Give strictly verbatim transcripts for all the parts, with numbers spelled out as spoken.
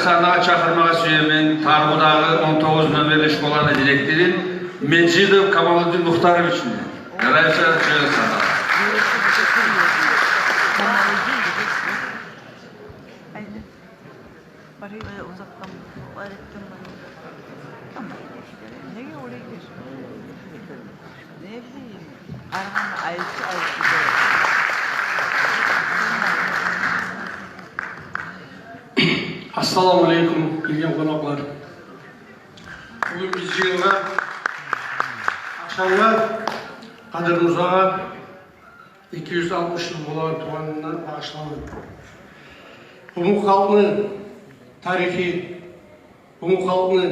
Сагьнагъа чакъырмагъа сюемен Таргъудагъы он тогъуз номерли школаны директорун Меджидов Камалуддин Мухтаровични. Ярайса, чыгъыгъыз сагьнагъа. Барайыкъ. Э, узакъдан бар этген бар. Таман. Неге олай дер? Не билейим. Къарагъанда айып, айып гидер. Ассаламу алейкум, гелген къонакълар. Бугюн биз жыйылгъан акъшамгъа Къадыр Музагъа эки юз алтмыш йыл болагъан тувгъанына багъышлангъан. Къумукъ халкъны тарихи, къумукъ халкъны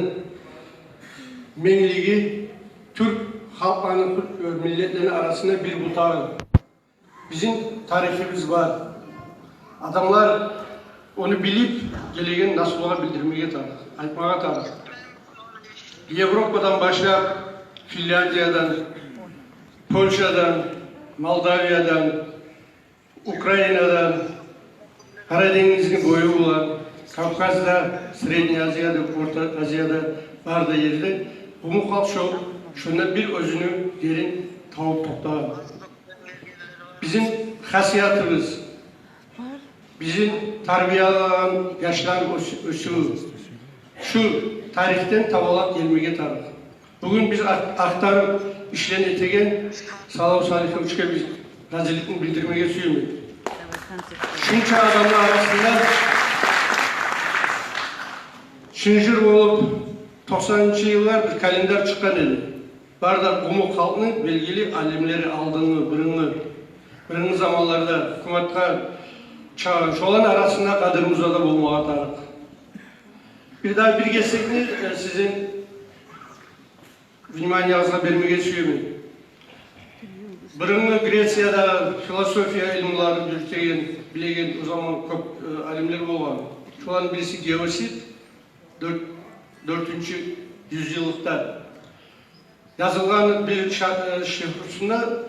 менглиги тюрк халкъланы, миллетлени арасында бир бутагъы. Бизин тарихибиз бар. Адамлар ону билип, гелеген наслугъа билдирмеге тарыкъ, айтмагъа тарыкъ. Европадан башлап, Финляндиядан, Польшадан, Молдавиядан, Украинадан, Къара денгизни бою булан, Кавказда, Средний Азияда, Орта Азияда, бары да ерде къумукъ халкъ шо, шонда бир оьзюню ерин табып токътагъан. Бизин хасиятыбыз, бизин тарбиялагъан яшлар оьс-, оьсювю шу тарихден табалап гелмеге тарыкъ. Бугюн биз ах-, ахтарып ишлер этеген Салав Салиховичге биз разиликни билдирмеге сюемен. Шунча адамлар арасында шынжыр болуп, токъсанынчы йыллар бир календарь чыкъгъан эди. Бары да къумукъ халкъны белгили алимлери, алдынгъы, бырынгъы, бырынгъы заманларда гьукуматгъа чыгъагъан, шоланы арасында Къадыр Муза да болмагъа тарыкъ. Бир дагъы бир гесекни, э, сизин вниманиягъызгъа бермеге сюемен. Бырынгъы Грецияда философия илмуларын юрютеген, билеген о заман кёп, э, алимлер болгъан. Шоланы бириси Геосид, дёрт-, дёртюнчю юзйыллыкъда язылгъан бир ша-, э, шиърусунда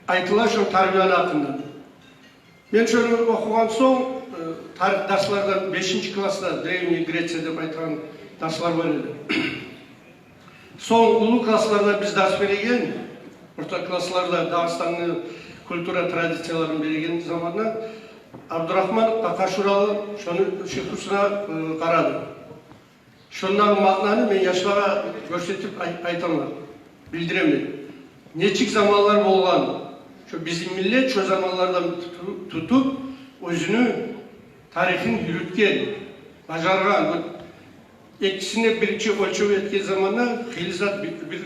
айтыла шо тарбияны гьакъында. Мен шону охугъан сонг, э, тарих дарслардан, бешинчи класда Древняя Греция деп айтагъан дарслар бар эди. Сонг уллу классларда биз дарс береген, орта классларда Дагъыстанны культура традицияларын береген заманда Абдурагьман Къакъашуралы шону шиърусуна, э, къарады. Шондагъы маънаны мен яшлагъа гёрсетип ай-, айтаман, билдиремен. Нечик заманлар болгъан, шо бизин миллет шо заманлардан туту-, тутуп, оьзюню тарихин юрютген, бажаргъан. Вот, экисине бирче оьлчев этген заманда хыйлы зат бир, бир,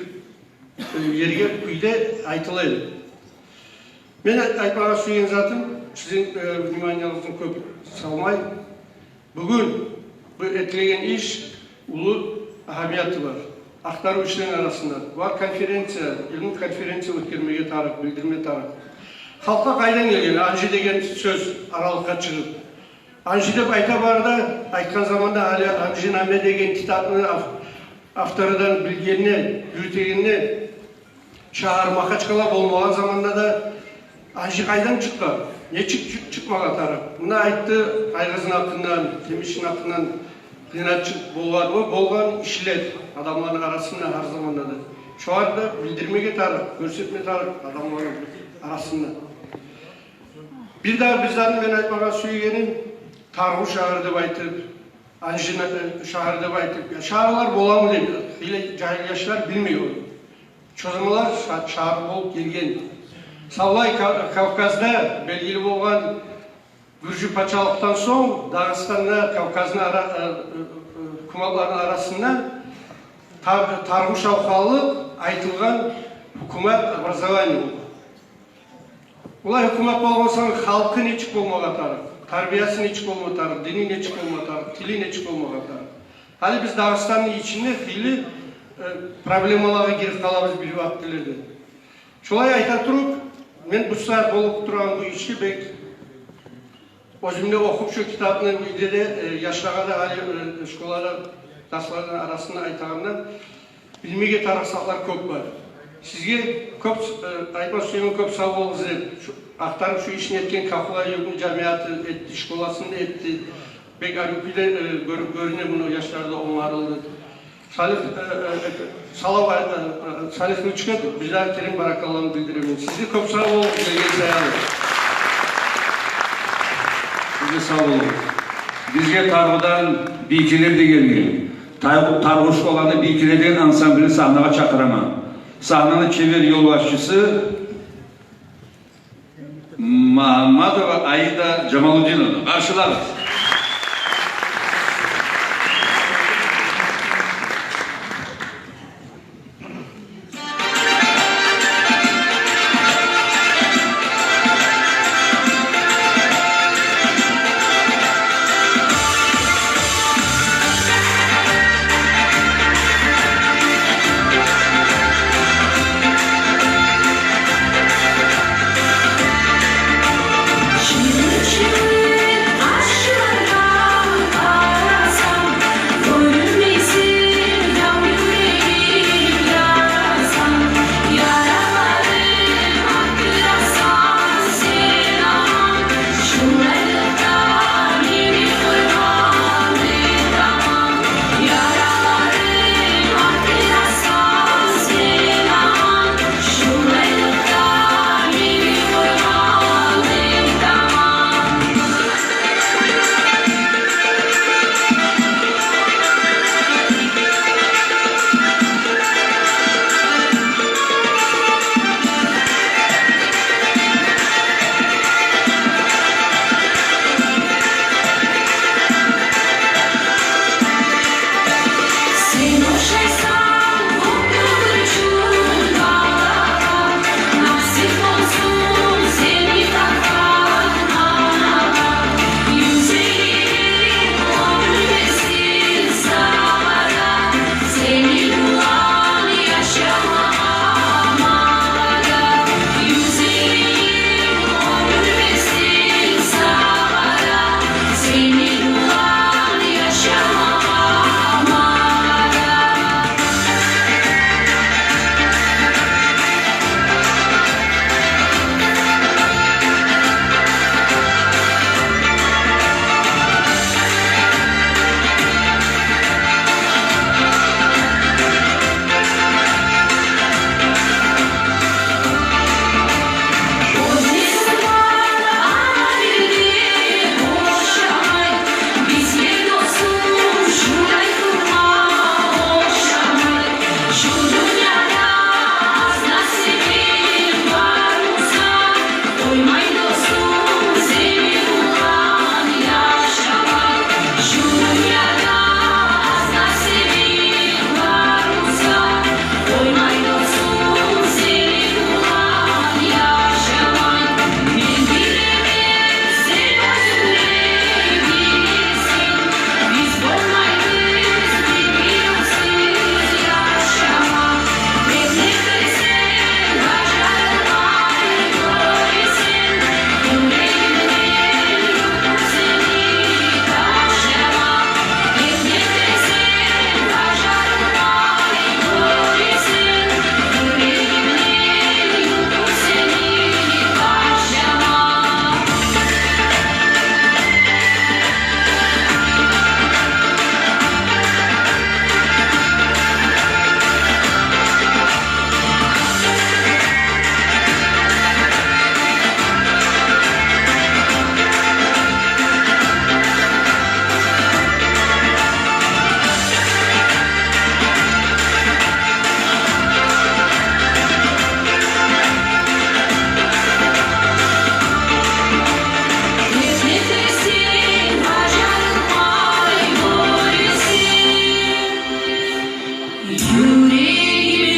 э, ерге, кюйде айтыла эди. Мен ай-, айтмагъа сюеген затым, сизин, э, вниманиягъызны кёп салмай, бугюн бу этилеген иш уллу агьамияты бар. Ахтарыв ишлени арасында бар конференция, илму конференция оьтгермеге тарыкъ, билдирме тарыкъ. Халкъгъа къайдан гелген Анжи деген сёз аралыкъгъа чыгъып? Анжи деп айта бары да, айтгъан заманда гьали Анжинаме деген китапны ав-, авторудан билгенине, юрютегенине, шагьар Махачкъала болмагъан заманда да Анжи къайдан чыкъгъан? Нечик чы-, чыкъмагъа тарыкъ? Муна айтды Айгъызны гьакъындан, Темишни гьакъындан, къыйначы болгъан, о болгъан ишлер адамланы арасында гьар заманда да. Шолар да билдирмеге тарыкъ, гёрсетме тарыкъ адамланы арасында. Бир дагъы бир затны мен айтмагъа сюегеним, Таргъу шагьар деп айтып, Анжи, э, шагьар деп айтып, я, шагьарлар боламы деп, гьали жагьил яшлар билмей ону. Шо заманлар ша-, шагьар болуп гелген. Савлай Ка-, Кавказда белгили болгъан Гюржю пачалыкъдан сонг Дагъыстанда Кавказны ара-, э, э, э, гьукуматларыны арасында Тар-, Таргъу шавхаллыкъ айтылгъан гьукумат, образование болгъан. Олай гьукумат болгъан сонг халкъы нечик болмагъа тарыкъ, тарбиясы нечик болмагъа тарыкъ, дини нечик болмагъа тарыкъ, тили нечик болмагъа тарыкъ. Гьали биз Дагъыстанны ичинде хыйлы, э, проблемалагъа гирип къалабыз бир вакътилерде. Шолай айта туруп, мен бу сагьат болуп турагъан бу ишге бек оьзюм де охуп шо китапны, уьйде де, э, яшлагъа да, гьали, э, школада дарсланы арасында айтагъанда, билмеге тарыкъ затлар кёп бар. Сизге кёп, э, айтма сюемен, кёп сав болугъуз деп. Шу, ахтарып шу ишни этген Кахулай юртну жамияты этди, школасын этди. Бек арив кюйде, э, гёрюп гёрюне муну яшлар да онгарылды. Салих, э, э, э, Салав, э, э, Салих Учкет, бир дагъы терен баракалланы билдиремен. Сизге кёп сав болугъуз, гелген саялы. Сизге сав болугъуз. Бизге Таргъудан бийкелер де гелген. Тай-, Таргъу школаны «Бийкелер» деген ансамблин сагьнагъа чакъыраман. Сагьнаны чебер ёлбашчысы Магьамматова Аида Жамалудиновна. Къаршылагъыз.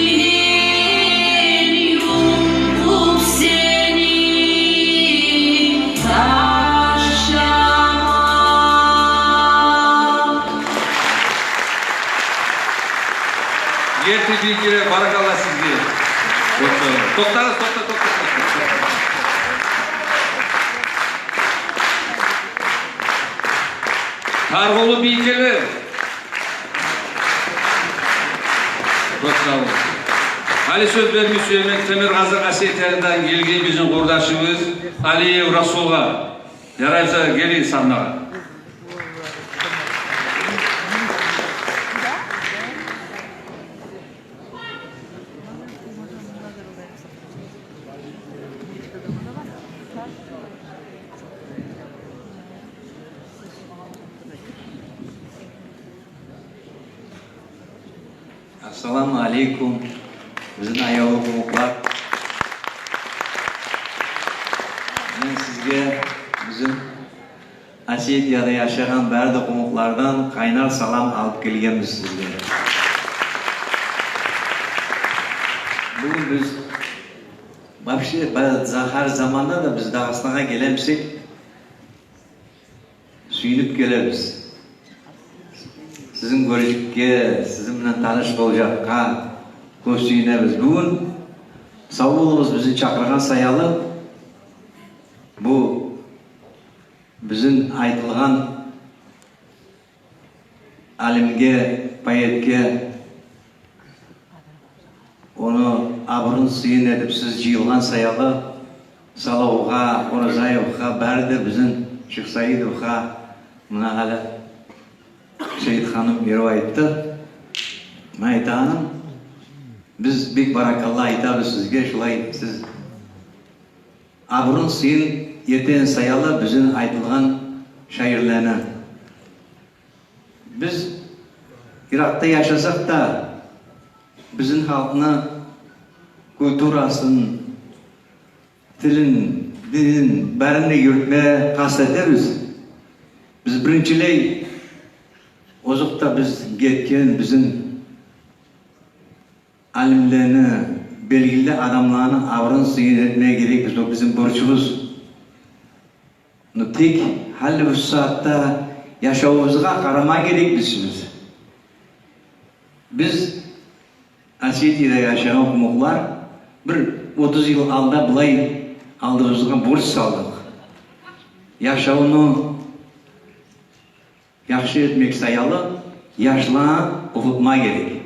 Юрегимден юлкъуп сени ташлама. Герти бийкелер, баракалла сизге. Токътагъыз, токъта, токъта, токъта. Таргъулу бийкелер. Кёп сав болугъуз. Гьали сёз берме сюемен Темиркъазыкъ Осетиядан гелген бизин къурдашыбыз Алиев Расулгъа. Ярай буса, гелигиз сагьнагъа. Салам алейкум, бизин аявлу къумукълар. Мен сизге бизин Осетияда яшагъан бары да къумукълардан къайнар салам алып гелгенбиз сизге. Бугюн биз вообще ба-, за-, гьар заманда да биз Дагъыстангъа гелемисек, сююнюп гелебиз. Сизин гёрюшюкге, сизин булан таныш болажакъгъа кёп сююнебиз. Бугюн сав болугъуз бизин чакъыргъан саялы. Бу бизин айтылгъан алимге, поэтге, ону абурун сыйын этип сиз жыйылгъан саялы, Салавгъа, Оразаевгъа, бары да бизин Шихсаидовгъа, муна гьали Шейитханым берип айтды. Мен айтаман, биз бек баракалла айтабыз сизге, шулай сиз абурун сыйын этеген саялы бизин айтылгъан шаирлени. Биз йыракъда яшасакъ да, бизин халкъны культурасын, тилин, динин, барын да юрютме къаст этебиз. Биз биринчилей, озокъда, биз гетген бизин алимлени, белгили адамланы абурун сыйын этме герекбиз, о бизин борчубуз. Но тек гьали бу сагьатда яшавубузгъа къарама герекбиз биз. Биз Осетияда яшагъан къумукълар бир отуз йыл алда булай алдыбызгъа борч салдыкъ. Яшавну яхшы этмек саялы яшланы охутма герек.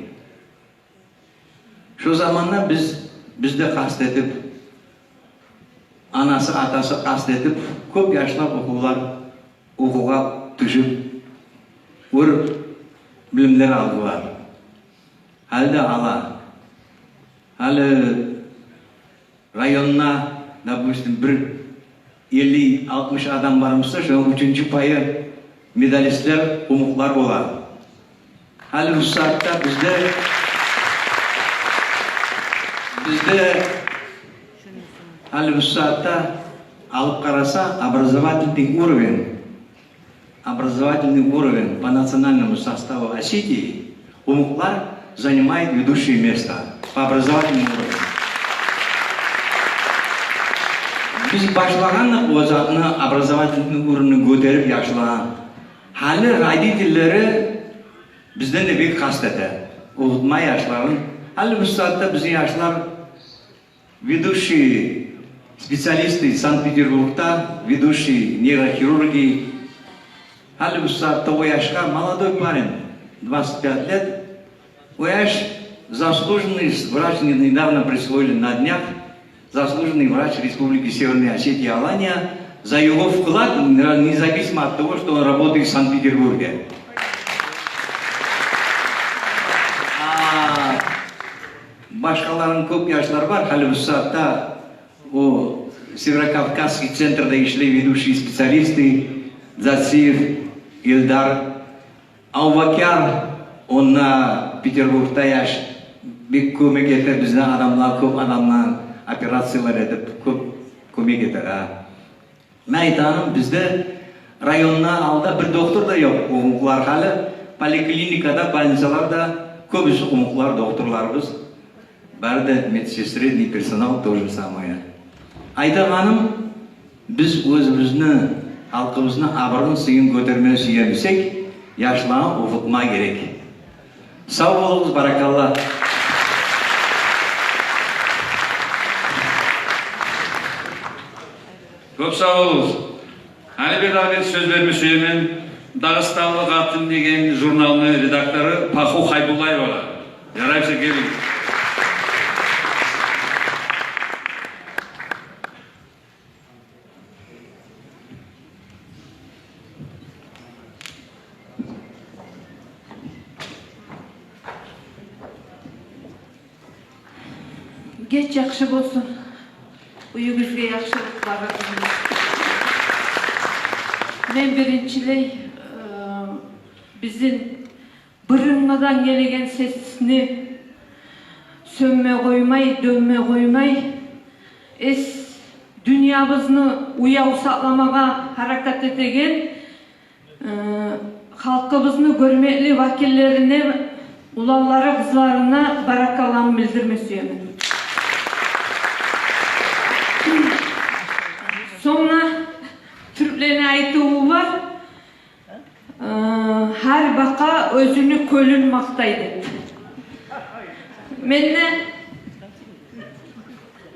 Шо заманда биз, биз де къаст этип, анасы, атасы къаст этип, кёп яшлар охувлар, охувгъа тюшюп, оьр билимлер алдылар. Гьали де ала. Гьали районда, допустим, бир элли-алтмыш адам бар буса, шону уьчюнчю пайы медалистлер къумукълар бола. Гьали бу сагьатда бизде, бизде гьали бу сагьатда алып къараса, образовательный уровень, образовательный уровень по национальному составу Осетии, къумукълар занимает ведущее место по образовательному уровню. Биз башлагъандыкъ о затны, образовательный уровеньни гётерип яшлагъан. Гьали родительлери бизден де бек къаст эте охутма яшларын. Гьали бу сагьатда бизин яшлар ведущие специалисты Санкт-Петербургда, ведущие нейрохирурги. Гьали бу сагьатда о яшгъа, молодой парень, двадцать пять лет, о яш заслуженный врач, не-, недавно присвоили на днях, заслуженный врач Республики Северная Осетия-Алания, за его вклад, независимо от того, что он работает в Санкт-Петербурге. А башгъаларын кёп яшлар бар, гьали бу сагьатда о Северокавказский центрда ишлей ведущие специалисты, Зациев Эльдар, Абубакар, онда Петербургда яш, бек кёмек эте бизин адамлар, кёп адамлар операциялар этип, кёп кёмек эте, гьа. Мен айтаман, бизде районда алда бир доктор да ёкъ къумукълар, гьали поликлиникада, больницаларда кёбюсю къумукълар докторларыбыз. Бары да медсестренный персонал то же самое. Айтагъаным, биз оьзюбюзню, халкъыбызны абурун, сыйын гётерме сюе бусакъ, яшланы охутма герек. Сав болугъуз, баракалла. Кёп сав болугъуз. Гьали бир дагъы бир сёз берме сюемен «Дагъыстанлы къатын» деген журналны редактору Паху Хайбуллаевагъа. Ярай буса, гелинг. Геч яхшы болсун. Уьюгюзге яхшылыкълар. Мен биринчилей, э, бизин бурундан гелеген сесни тёнме къоймай, дёнме къоймай, эс дюньябызны уяв сакъламагъа гьаракат этеген, э, халкъыбызны гёрмекли вакиллерине, уланлары, къызларына баракалламны билдирме сюемен. Сонг да тюрклени айтыву бар: э, гьар бакъа оьзюню кёлюн макътай деп. Мен де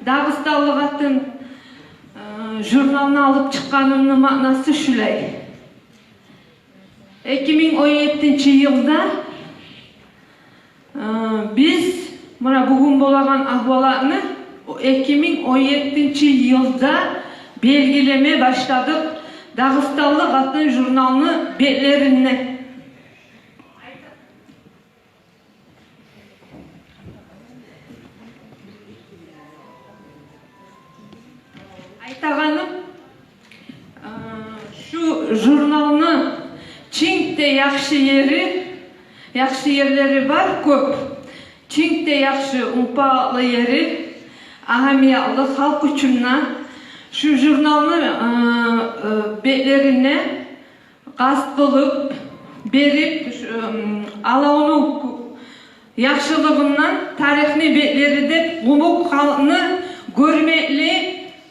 «Дагъыстанлы къатын», э, журналны алып чыкъгъанымны маънасы шулай. Эки минг он еттинчи йылда, э, биз муна бугюн болагъан агьвалатны эки минг он еттинчи йылда белгилеме башладыкъ «Дагъыстанлы къатын» журналны бетлеринде. Айтагъаным, э, шу журналны чинк де яхшы ери, яхшы ерлери бар кёп. Чинк де яхшы, умпагьатлы ери, агьамиятлы халкъ учун да. Шу журналны, э, э, бетлеринде къаст къылып, берип, шу, м, алавну яхшылыгъындан «Тарихни бетлери» деп къумукъ халкъны гёрмекли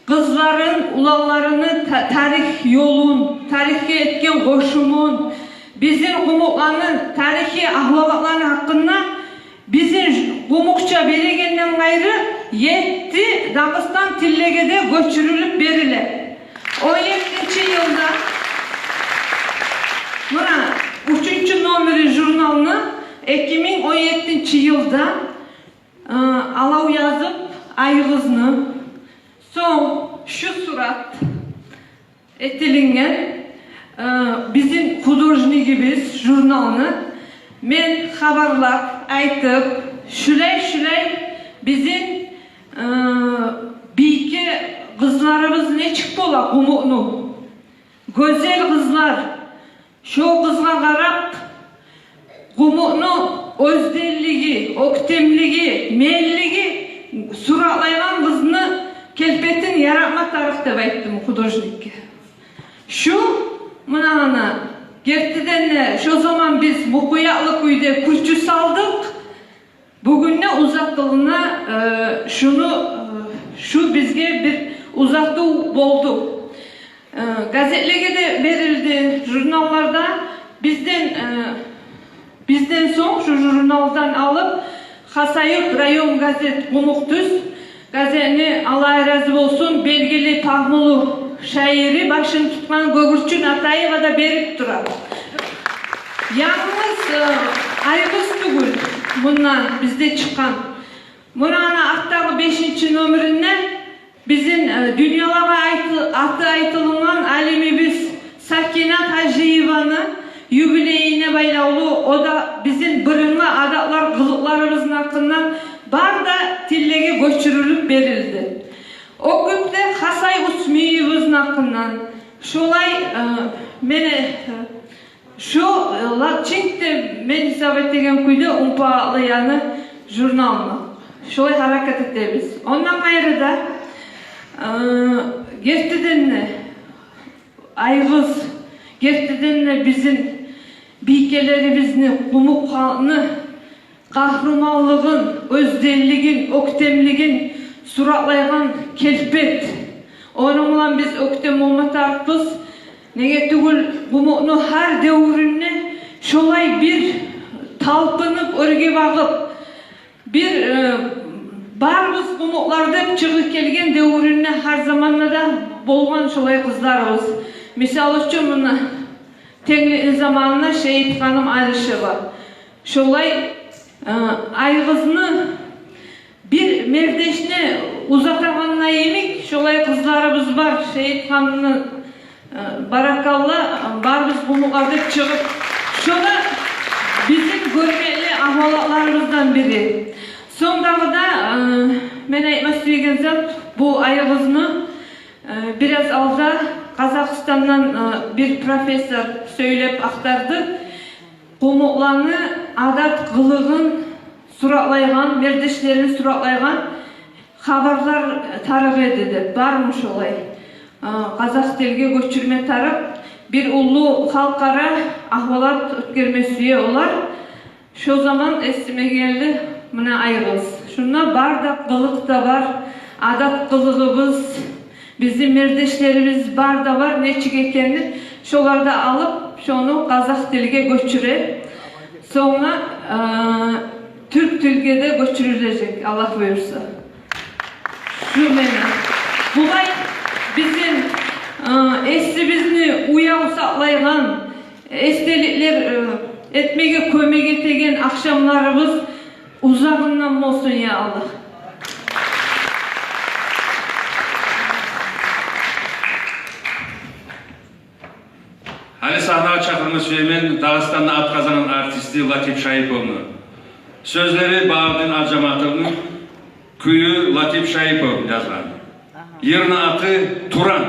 къызларын, уланларыны та-, тарих ёлун, тарихге этген къошумун, бизин къумукъланы тарихи агьвалатланы гьакъында бизин ж-, къумукъча берилгенден къайры, етти Дагъыстан тиллеге де гёчюрюлюп бериле. Он еттинчи йылда, муна, уьчюнчю номери журналны эки минг он еттинчи йылда, э, алав язып, айгъызны, сонг шу сурат этилинген, э, бизин художнигибиз журналны. Мен хабарлап, айтып, шулай-шулай бизин, э, бийке къызларыбыз нечик бола къумукъну. Гёзел къызлар. Шо къызгъа къарап, къумукъну оьзденлиги, оьктемлиги, менлиги суратлайгъан къызны келпетин яратма тарыкъ деп айтдым художникге. Шу, муна, ана, гертиден де, шо заман биз мукъуятлы кюйде кюрчю салдыкъ. Бугюн де узатылына, э, шуну, э, шу бизге бир узатыв болду. Э, газетлеге де берилди, журналларда. Бизден, э, бизден сонг шу журналдан алып, Хасавюрт район газет, «Къумукъ тюз» газетни, Аллагь рази болсун, белгили, пагьмулу шаири, башын тутгъан Гёгюрчюн Атаева да берип тура. Янгыз, э, айгъыз тюгюл мундан бизде чыкъгъан. Муна, ана, артдагъы бешинчи номеринде бизин, э, дюньялагъа айты-, аты айтылынгъан алимибиз Сакинат Гьажиеваны юбилейине байлавлу, о да бизин бырынгъы адатлар, къылыкъларыбызны гьакъындан бар да тиллеге гёчюрюлюп берилди. О кюйде Хасай Усмиевибизни гьакъындан, шолай, э, мене, э, шу, э, лап чинк де мен гьисап этеген кюйде умпагьатлы яны журналны. Шолай гьаракат этебиз. Ондан къайры да, э, гертиден де, айгъыз, гертиден де бизин бийкелерибизни, къумукъ халкъны къагьруманлыгъын, оьзденлигин, оьктемлигин суратлайгъан келпет. Ону булан биз оьктем болма тарыкъбыз. Неге тюгюл, къумукъну гьар девюрюнде шолай бир талпынып, оьрге багъып, бир, э, барыбыз къумукълар деп чыгъып гелген девюрюнде гьар заманда да болгъан шолай къызларыбыз. Мисал учун, муна, тенгликни заманында Шейит ханым Алишева. Шолай, э, айгъызны бир мергешне узатагъанда йимик, шолай къызларыбыз бар. Шейит ханымны, э, баракалла, барыбыз къумукълар деп чыгъып, шо да бизин гёрмекли агьвалатларыбыздан бири. Сонг дагъы да, э, мен айтма сюеген зат, бу айгъызны, э, бираз алда Къазахстандан, э, бир профессор сёйлеп ахтарды. Къумукъланы адат-къылыгъын суратлайгъан, мердешлерин суратлайгъан хабарлар тарыкъ эди деп, бармы шолай? А, къазакъ тилге гёчюрме тарыкъ, бир уллу халкъара агьвалат оьтгерме сюе олар. Шо заман эсиме гелди, муна, ай къыз. Шунда бар да къылыкъ да бар, адат-къылыгъыбыз, бизин мердешлерибиз бар да бар, нечик экенни, шолар да алып, шону къазакъ тилге гёчюре. Сонг, а, тюрк тилге де гёчюрюлежек, Аллагь буюрса. Шу мени. Булай бизин, а, эсибизни уяв сакълайгъан, эсделиклер, э, этмеге кёмек этеген акъшамларыбыз узагъындан болсун, я Аллагь. Гьали сагьнагъа чакъырма сюемен Дагъыстанны ат къазангъан артисти Латип Шаиповну. Сёзлери Багьавдин Аджаматовну, кюю Латип Шаипов язгъан. Йырны аты «Туран».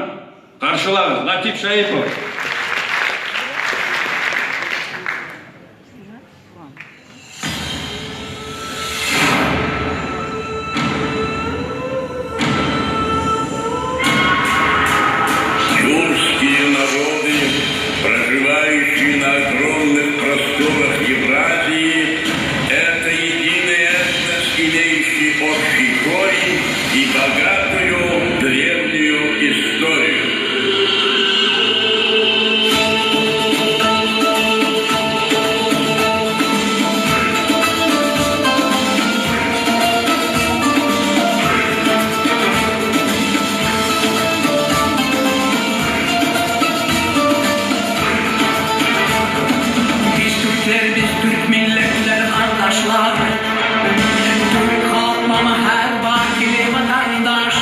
Къаршылагъыз, Латип Шаипов. Тюркские народы, проживающие на огромных просторах Евразии, это единый этнос, имеющий общий корень и богатую древнюю историю. Биз тюрклер, биз тюрк миллетлер, къардашлар. Тюрк халкъ муна гьар вакили ватандаш.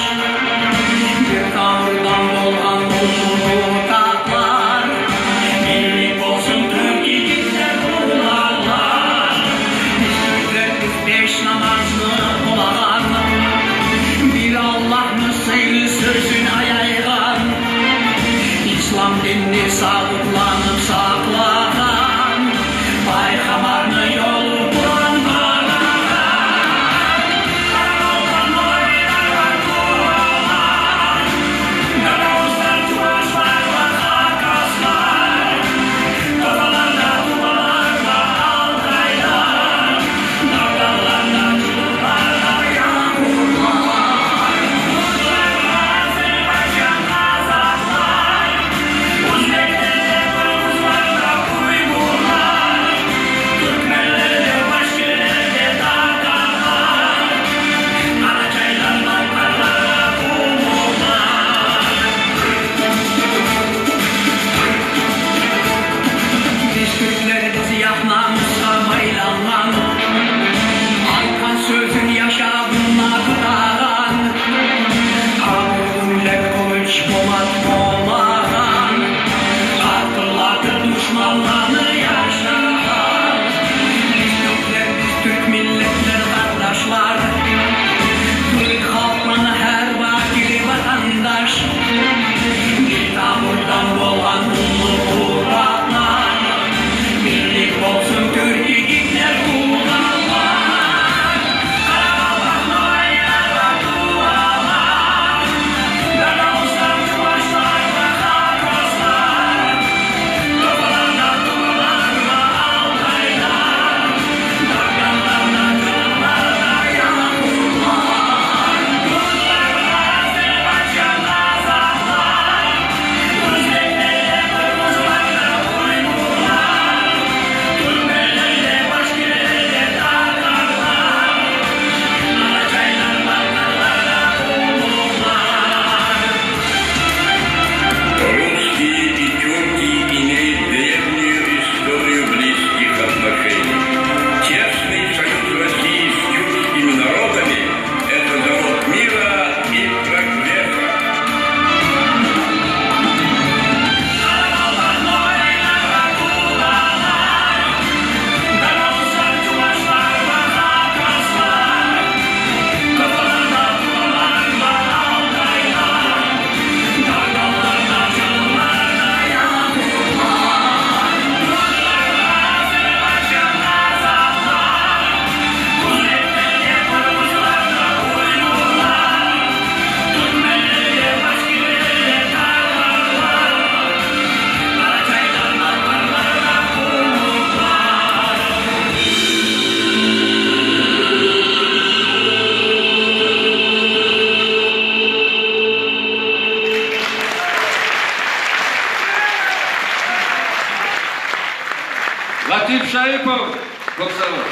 Шарипов, кёп сав бол.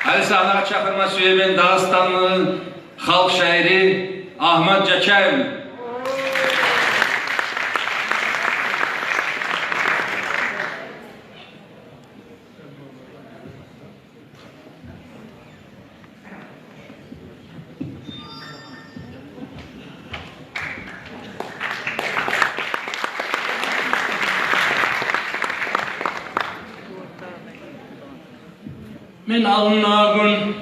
Гьали сагьнагъа чакъырма сюемен Дагъыстанны халкъ шаири Агьмат Жачаевни. Мен алдындагъы гюн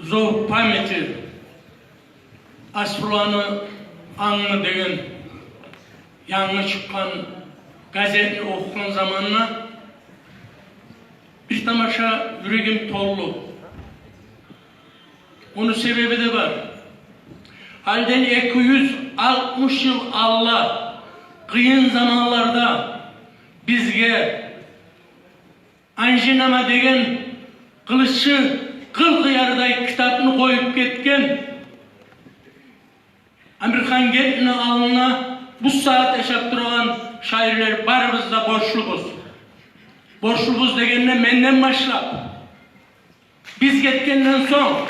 «Зов памяти», Асруланы ангы деген янгы чыкъгъан газетни охугъан заманда бир тамаша юрегим толду. Ону себеби де бар. Гьалиден эки юз алтмыш йыл алда, къыйын заманларда бизге «Анжинама» деген къылычы къыл къыярдай китапны къоюп гетген Амирхан Гердини алдына бу сагьат яшап турагъан шаирлер барыбыз да борчлубуз. Борчлубуз дегенде менден башлап. Биз гетгенден сонг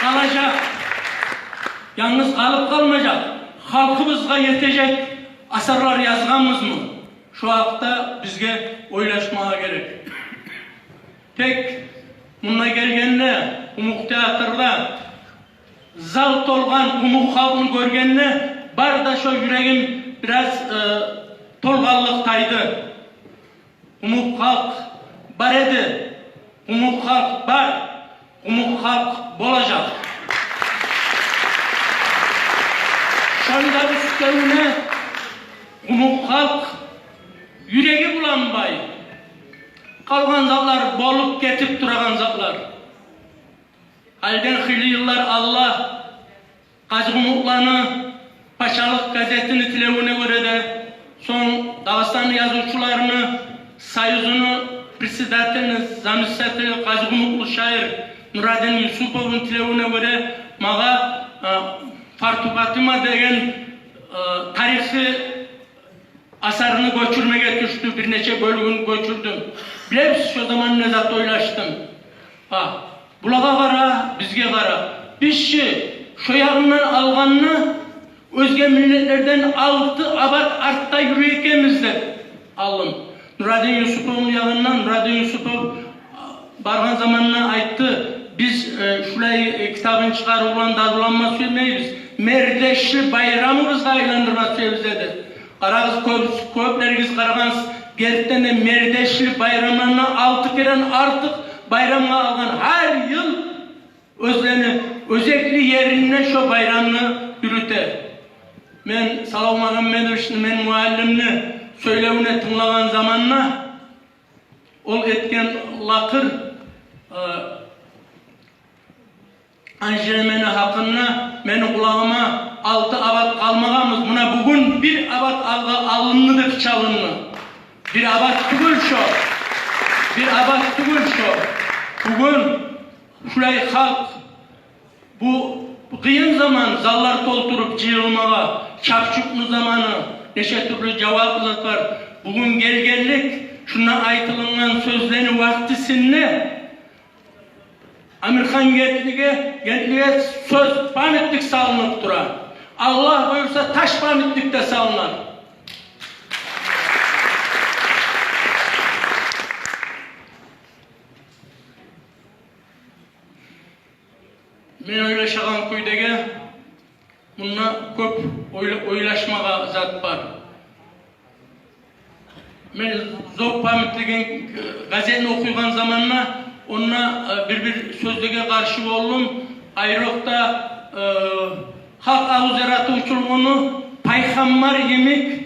къалажакъ, янгыз къалып къалмажакъ, халкъыбызгъа етежек асарлар язгъанбызмы? Шо гьакъда бизге ойлашмагъа герек. Тек мунда гелгенде, Къумукъ театрда зал толгъан къумукъ халкъны гёргенде, бары да шо юрегим бираз, э, толгъанлыкъ тайды. Къумукъ халкъ бар эди, къумукъ халкъ бар, къумукъ халкъ болажакъ. Шонда уьстевюне къумукъ халкъ юреги булан бай. Къалгъан затлар болуп гетип турагъан затлар. Гьалиден хыйлы йыллар алда Къазикъумукъланы пачалыкъ газетини тилевюне гёре де, сонг Дагъыстанны язывчуларыны союзуну председателини заместители, къазикъумукълу шаир Нурадин Юсуповну тилевюне гёре, магъа, э, «Фарту Фатима» деген, э, тарихи асарны гёчюрмеге тюшдю, бир нече бёлюгюн гёчюрдюм. Билебиз, шо заман не зат ойлашдым. Гьа, булагъа къара, бизге къара. Биз чи, шо ягъындан алгъанда, оьзге миллетлерден алты абат артда юрюй экенбиз деп алдым. Нурадин Юсуповну ягъындан, Нурадин Юсупов баргъан заманда айтды: «Биз, э, шулай, э, китабын чыгъарыв булан дадуланма сюймейбиз, мердешли байрамыбызгъа айландырма сюебиз», — деди. Къарагъыз, кёп, кёплеригиз къарагъансыз, гертиден де мердешли байрамларына алты керен артыкъ байрамгъа алгъан, гьар йыл оьзлени оьзекли еринде шо байрамны юрюте. Мен Салав Магьаммедовични, мен муаллимни сёйлевюне тынглагъан заманда, ол этген лакъыр, э, Анжинамени гьакъында мени къулагъыма: «Алты абат къалмагъанбыз, муна бугюн бир абат алгъа алынды», — деп чалынды. Бир абат тюгюл шо. Бир абат тюгюл шо. Бугюн шулай халкъ, бу къыйын заман, заллар толтуруп жыйылмагъа, чапчукну заманы, нече тюрлю жаваплы зат бар. Бугюн гелгенлик, шунда айтылынгъан сёзлени вакътисинде Амирхан Гертлиге, Гертлиге сёз памятник салынып тура. Аллагь буюрса, таш памятник де салынар. Мен ойлашагъан кюйдеги, мунда кёп ойла-, ойлашмагъа зат бар. Мен «Зов памяти» деген газетни охуйгъан заманда, онда, э, бир-бир сёзлеге къаршы болдум. Айрокъда, э, халкъ авуз яратывчулугъуну пайхаммар йимик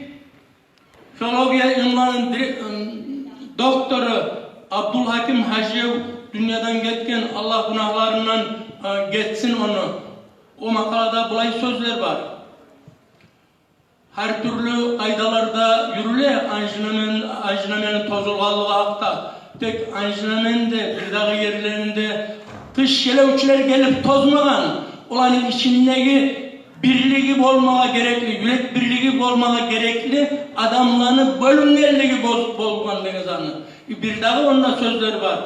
филология илмуларыны дир-, ым, доктору Абдулгьаким Гьажиев дюньядан гетген, Аллагь гюнагьларындан, э, гечсин ону. О макъалада булай сёзлер бар. Гьар тюрлю къайдаларда юрюле анжинамени, анжинамени тозулгъанлыгъы гьакъда. Тек анжинамени де, бир дагъы ерлерин де тыш елевчюлер гелип тозмагъан. Оланы ичиндеги Бирлиги болмагъа герекли, юрек бирлиги болмагъа герекли адамланы бёлюнгенлиги боз-, болгъан деген затны. Бирдагъы онда сёзлер бар.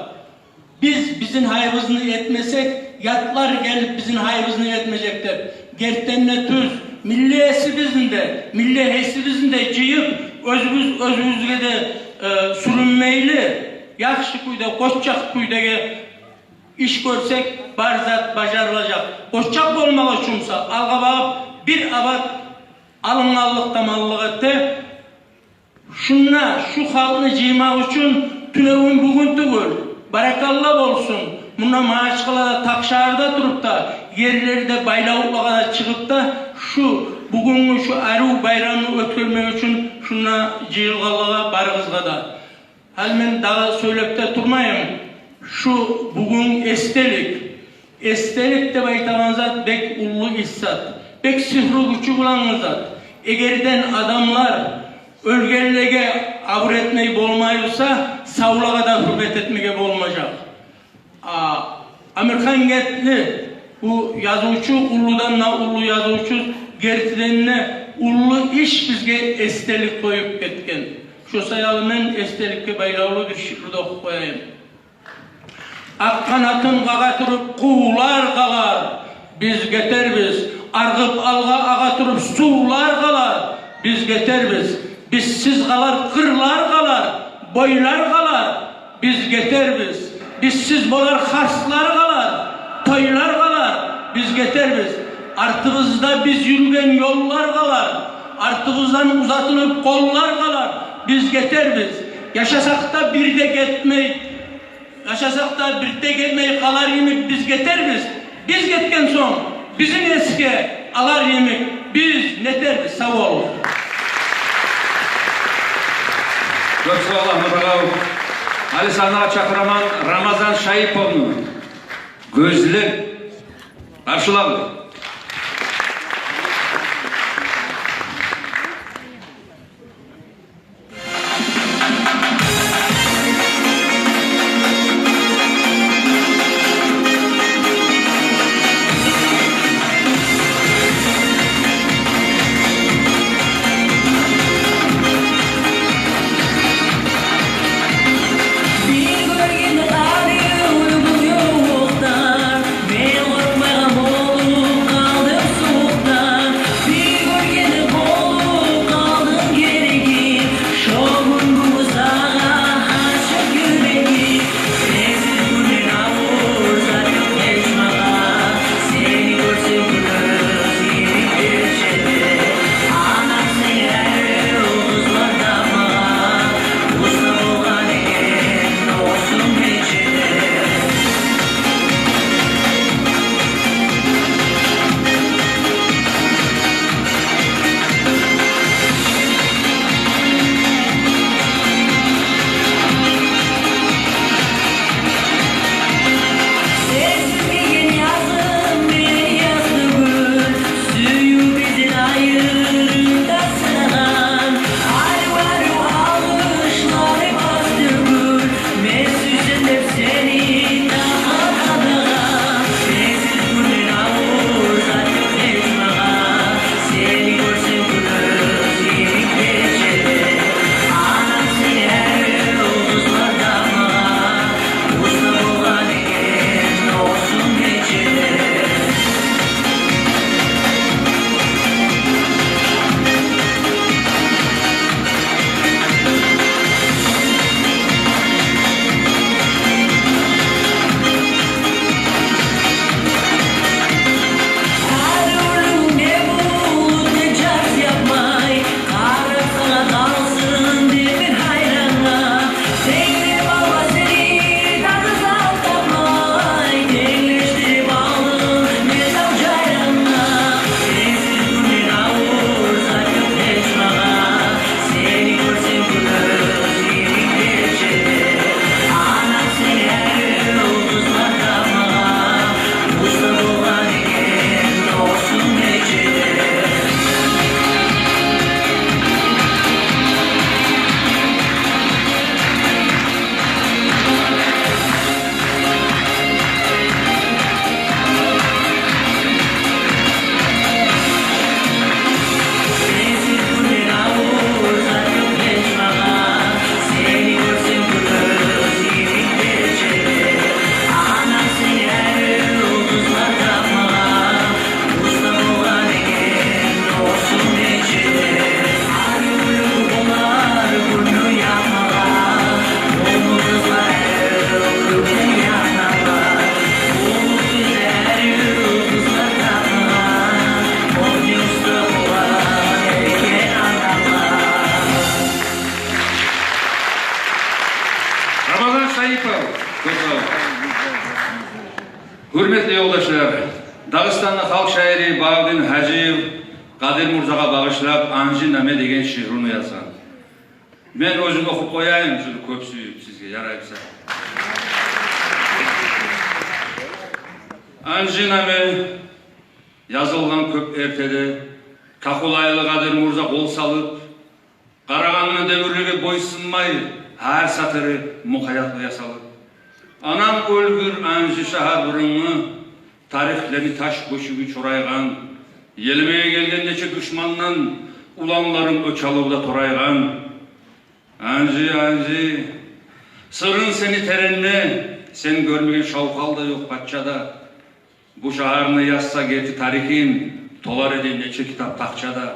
Биз бизин гьайыбызны этмесек, ятлар гелип бизин гьайыбызны этмежек деп. Гертиден де тюз, миллетибизни де, миллетибизни де жыйып, оьзюбюз оьзюбюзге де, э, сюрюнмейли, яхшы кюйде, къоччакъ кюйдеги иш гёрсек, бар зат бажарылажакъ. Къоччакъ болмакъ учун буса, алгъа багъып, бир абат алынгъанлыкъ таманлыкъ эте. Шунда шу халкъны жыймакъ учун тюнегюн-бугюн тюгюл, баракалла болсун. Мунда Магьачкъалада, Такъшагьарда туруп да, ерлерде, байлавлукълагъа да чыгъып да, шу бугюнгю шу арив байрамны оьтгермек учун шунда жыйылгъанлагъа барыгъызгъа да. Гьали мен дагъы сёйлеп де турмайым. Шу бугюн эсделик. Эсделик деп айтагъан зат бек уллу иш зат. Бек сигьру гючю булангъы зат. Эгерден адамлар оьлгенлеге абур этмей болмай буса, савлагъа да гьюрмет этмеге болмажакъ. А, Амирхан Герти, бу язывчу, уллудан да уллу язывчу, гертиден де уллу иш бизге эсделик къоюп гетген. Шо саялы мен эсделикге байлавлу бир шиъру да охуп къояйым. Акъ къанатын къагъа туруп къувлар къалар, биз гетербиз. Аргъып алгъа агъа туруп сувлар къалар, биз гетербиз. Бизсиз къалар къырлар къалар, бойлар къалар, биз гетербиз. Бизсиз болар харслар къалар, тойлар къалар, биз гетербиз. Артыбызда биз юрюген ёллар къалар, артыбыздан узатылып къоллар къалар, биз гетербиз. Яшасакъ да бир де гетмей, яшасакъ да бир де гетмей къалар йимик биз гетербиз. Биз гетген сонг, бизин эсге алар йимик биз нетербиз. Сав болугъуз. Кёп сав бол, Агьмат агъав. Гьали сагьнагъа чакъыраман Рамазан Шаиповну. «Гёзлер». Къаршылагъыз. Гьюрметли ёлдашлар, Дагъыстанны халкъ шаири Багьавдин Гьажиев Къадир Мурзагъа багъышлап «Анжи-наме» деген шиърун язгъан. Мен оьзюм охуп къояйым, шуну кёп сююп сизге, ярай буса. «Анжи-наме» язылгъан кёп эртеде, Тахулайлы Къадир Мурза къол салып, къарагъанны девюрлеге бойсунмай, гьар сатыры мукъаятлы ясалып. Анам оьлгюр Анжи шагьар буруннгу, тарихлени таш бёшюгю чорайгъан, елимеге гелген нече душмандан уланларым оьч алывда торайгъан. Анжи, Анжи, сырын сени теренде, сен гёрмеген шавхал да ёкъ пача да. Бу шагьарны язса герти тарихин, толар эди нече китап тахча да.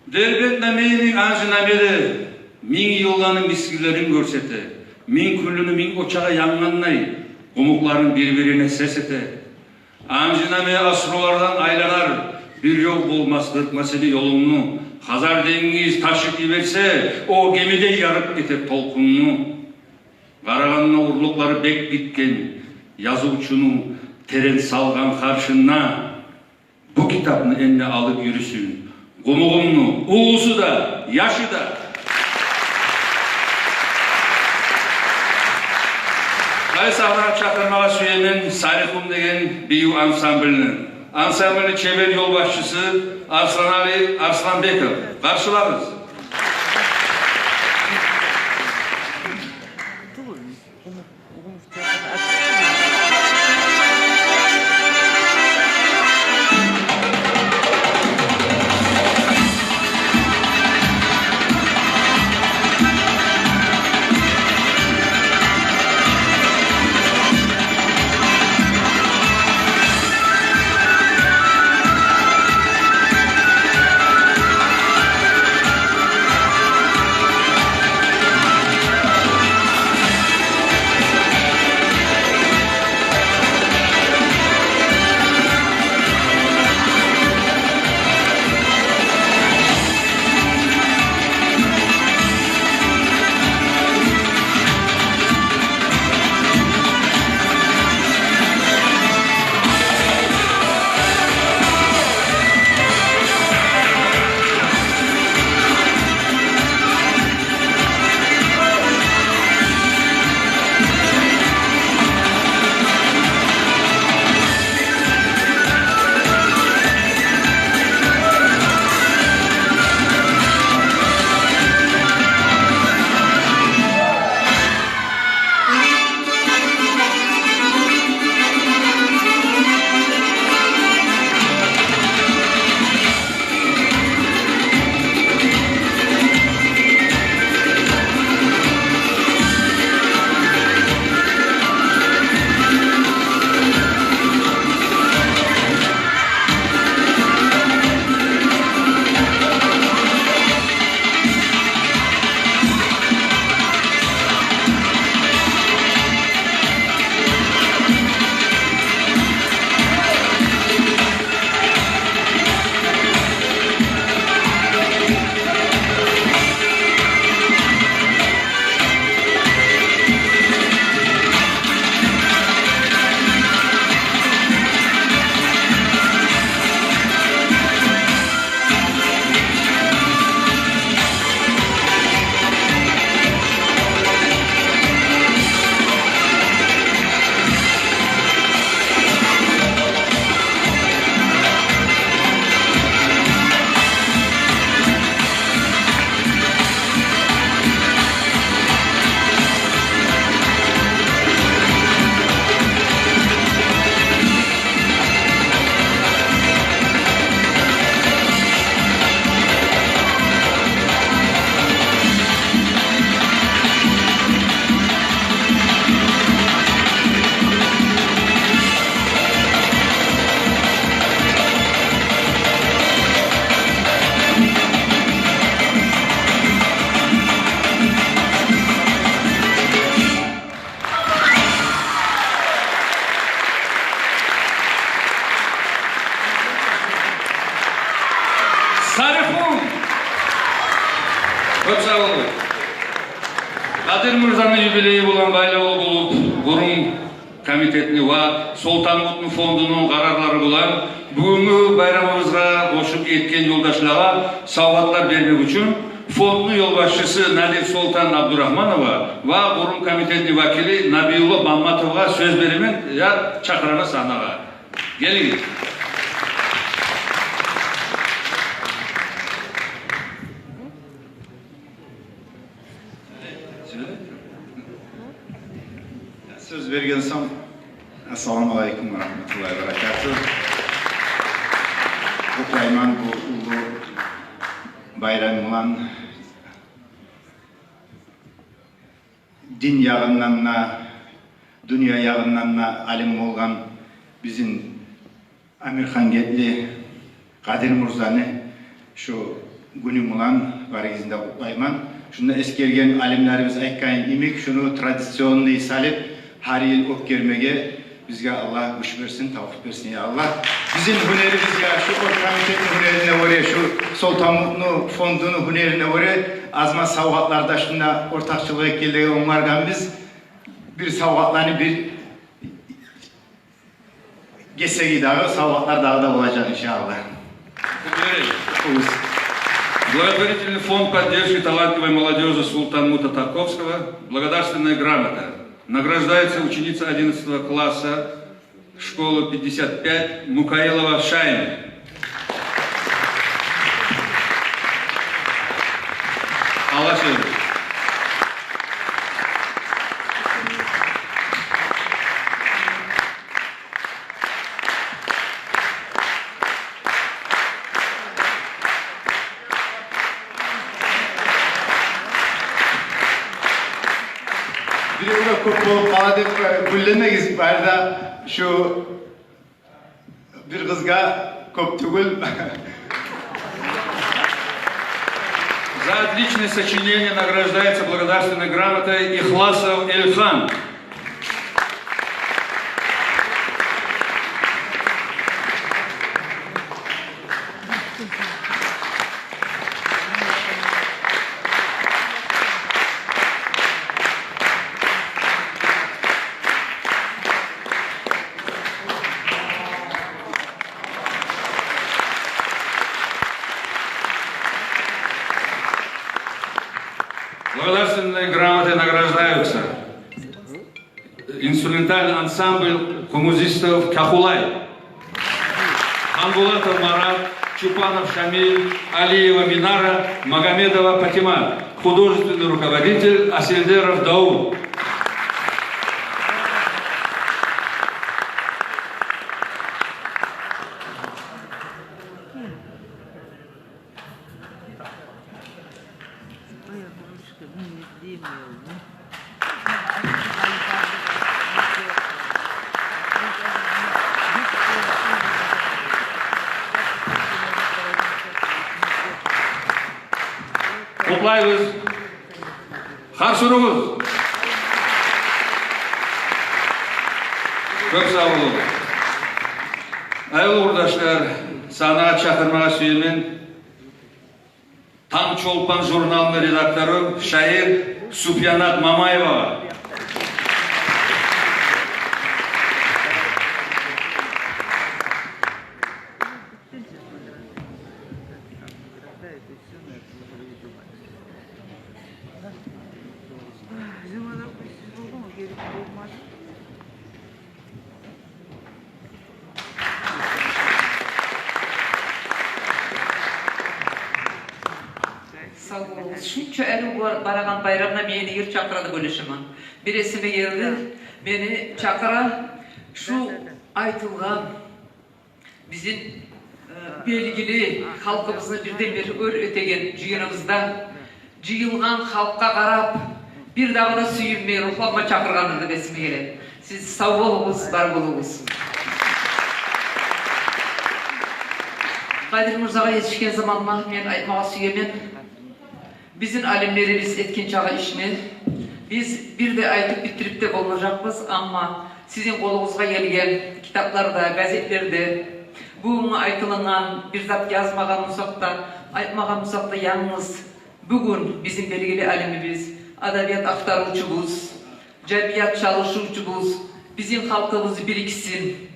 Дербент намени Анжи-наме де минг йылланы мизгиллерин гёрсете, минг кюллюню минг очагъы янгъандай, къумукъларын бир-бирине сес эте. Анжи-наме асрулардан айланар, бир ёл болмас, къыркъма сени ёлунгну. Хазар денгиз ташып йиберсе, о гемидей ярып гетер толкъунну. Къарагъанда урлукълары бек битген язывчуну терен салгъан харшына. Бу китапны энни алып юрюсюн къумугъумну уллусу да, яшы да. Къай сагьнагъа чакъырмагъа сюемен «Сарихун» деген бийив ансамблни. Ансамблни чебер ёлбашчысы Арсланали Арсланбеков. Къаршылагъыз. Сарихун! Кёп сав болугъуз. Къадир Мурзаны юбилейи булан байлавлу болуп, бурун комитетни ва Солтанмутну фондуну къарарлары булан бугюнгю байрамыбызгъа къошулуп гетген ёлдашлагъа савгъатлар бермек учун фондну ёлбашчысы Надир Солтан Абдурагьманова ва къурум комитетни вакили Набиулла Бамматовгъа сёз беремен, я чакъыраман сагьнагъа. Гелигиз. Сёз берген сонг, ассаламу алейкум ва рагьматуллагьи ва баракатугь. Къутлайман бу уллу байрам булан. Дин ягъындан да, дюнья ягъындан да алим болгъан бизин Амирхан Гетли Къадир мурзаны шу гюню булан барыгъызны да къутлайман. Шунда эсгерген алимлерибиз айтгъан йимик, шуну традиционный салып, гьар йыл оьтгермеге бизге Аллагь гюч берсин, тавфикъ берсин, я Аллагь. Бизин гьюнерибизге, шу оргкомитетни гьюнерине гёре, шу Солтанмутну фондуну гьюнерине гёре аз-маз савгъатлар да шунда ортакъчылыкъ этгенлеге онгаргъанбыз. Бир савгъатланы бир гесеги дагъы, савгъатлар дагъы да болажакъ, иншааллагь. Теперь благотворительный фонд поддержки талантливой молодёжи Султанмута Тарковского. Благодарственная грамота. Награждается ученица одиннадцатого класса школы пятьдесят пять Мукаилова Шайн. Алачы. Биревге кёп болуп къала деп, э, гюллемегиз, бары да шу бир къызгъа кёп тюгюл. За отличное сочинение награждается благодарственной грамотой Ихласов Эльхан. Благодарственной грамотой награждаются инструментальный ансамбль кумузистов «Кахулай». Ханбулатов Марат, Чупанов Шамиль, Алиева Минара, Магомедова Патима, художественный руководитель Асельдеров Дауд. Къутлайбыз. Харс уругъуз. Кёп сав болугъуз. Аявлу къурдашлар, сагьнагъа чакъырмагъа сюемен «Танг чолпан» журналны редактору шаир Супиянат Мамаевагъа. Сав болугъуз. Шунча арив бар-, барагъан байрамда мени йыр чакъыра деп ойлашаман. Бир эсиме гелди, мени чакъыра шу айтылгъан бизин, э, белгили халкъыбызны бирден-бир оьр этеген жыйыныбызда жыйылгъан халкъгъа къарап, бир дагъы да сююнме, ругьланма чакъыргъаны деп эсиме геле. Сиз сав болугъуз, бар болугъуз. Къадир мурзагъа етишген заманда мен айтмагъа сюемен. Бизин алимлерибиз этген чакъы ишни биз бир де айтып битдирип де болмажакъбыз, амма сизин къолугъузгъа гелген китапларда, газетлерде бугюн айтылынгъан бир зат язмагъан бусакъ да, айтмагъан бусакъ да, янгыз бугюн бизин белгили алимибиз, адабият ахтарывчубуз, жамият чалышывчубуз, Бизин халкъыбыз бириксин.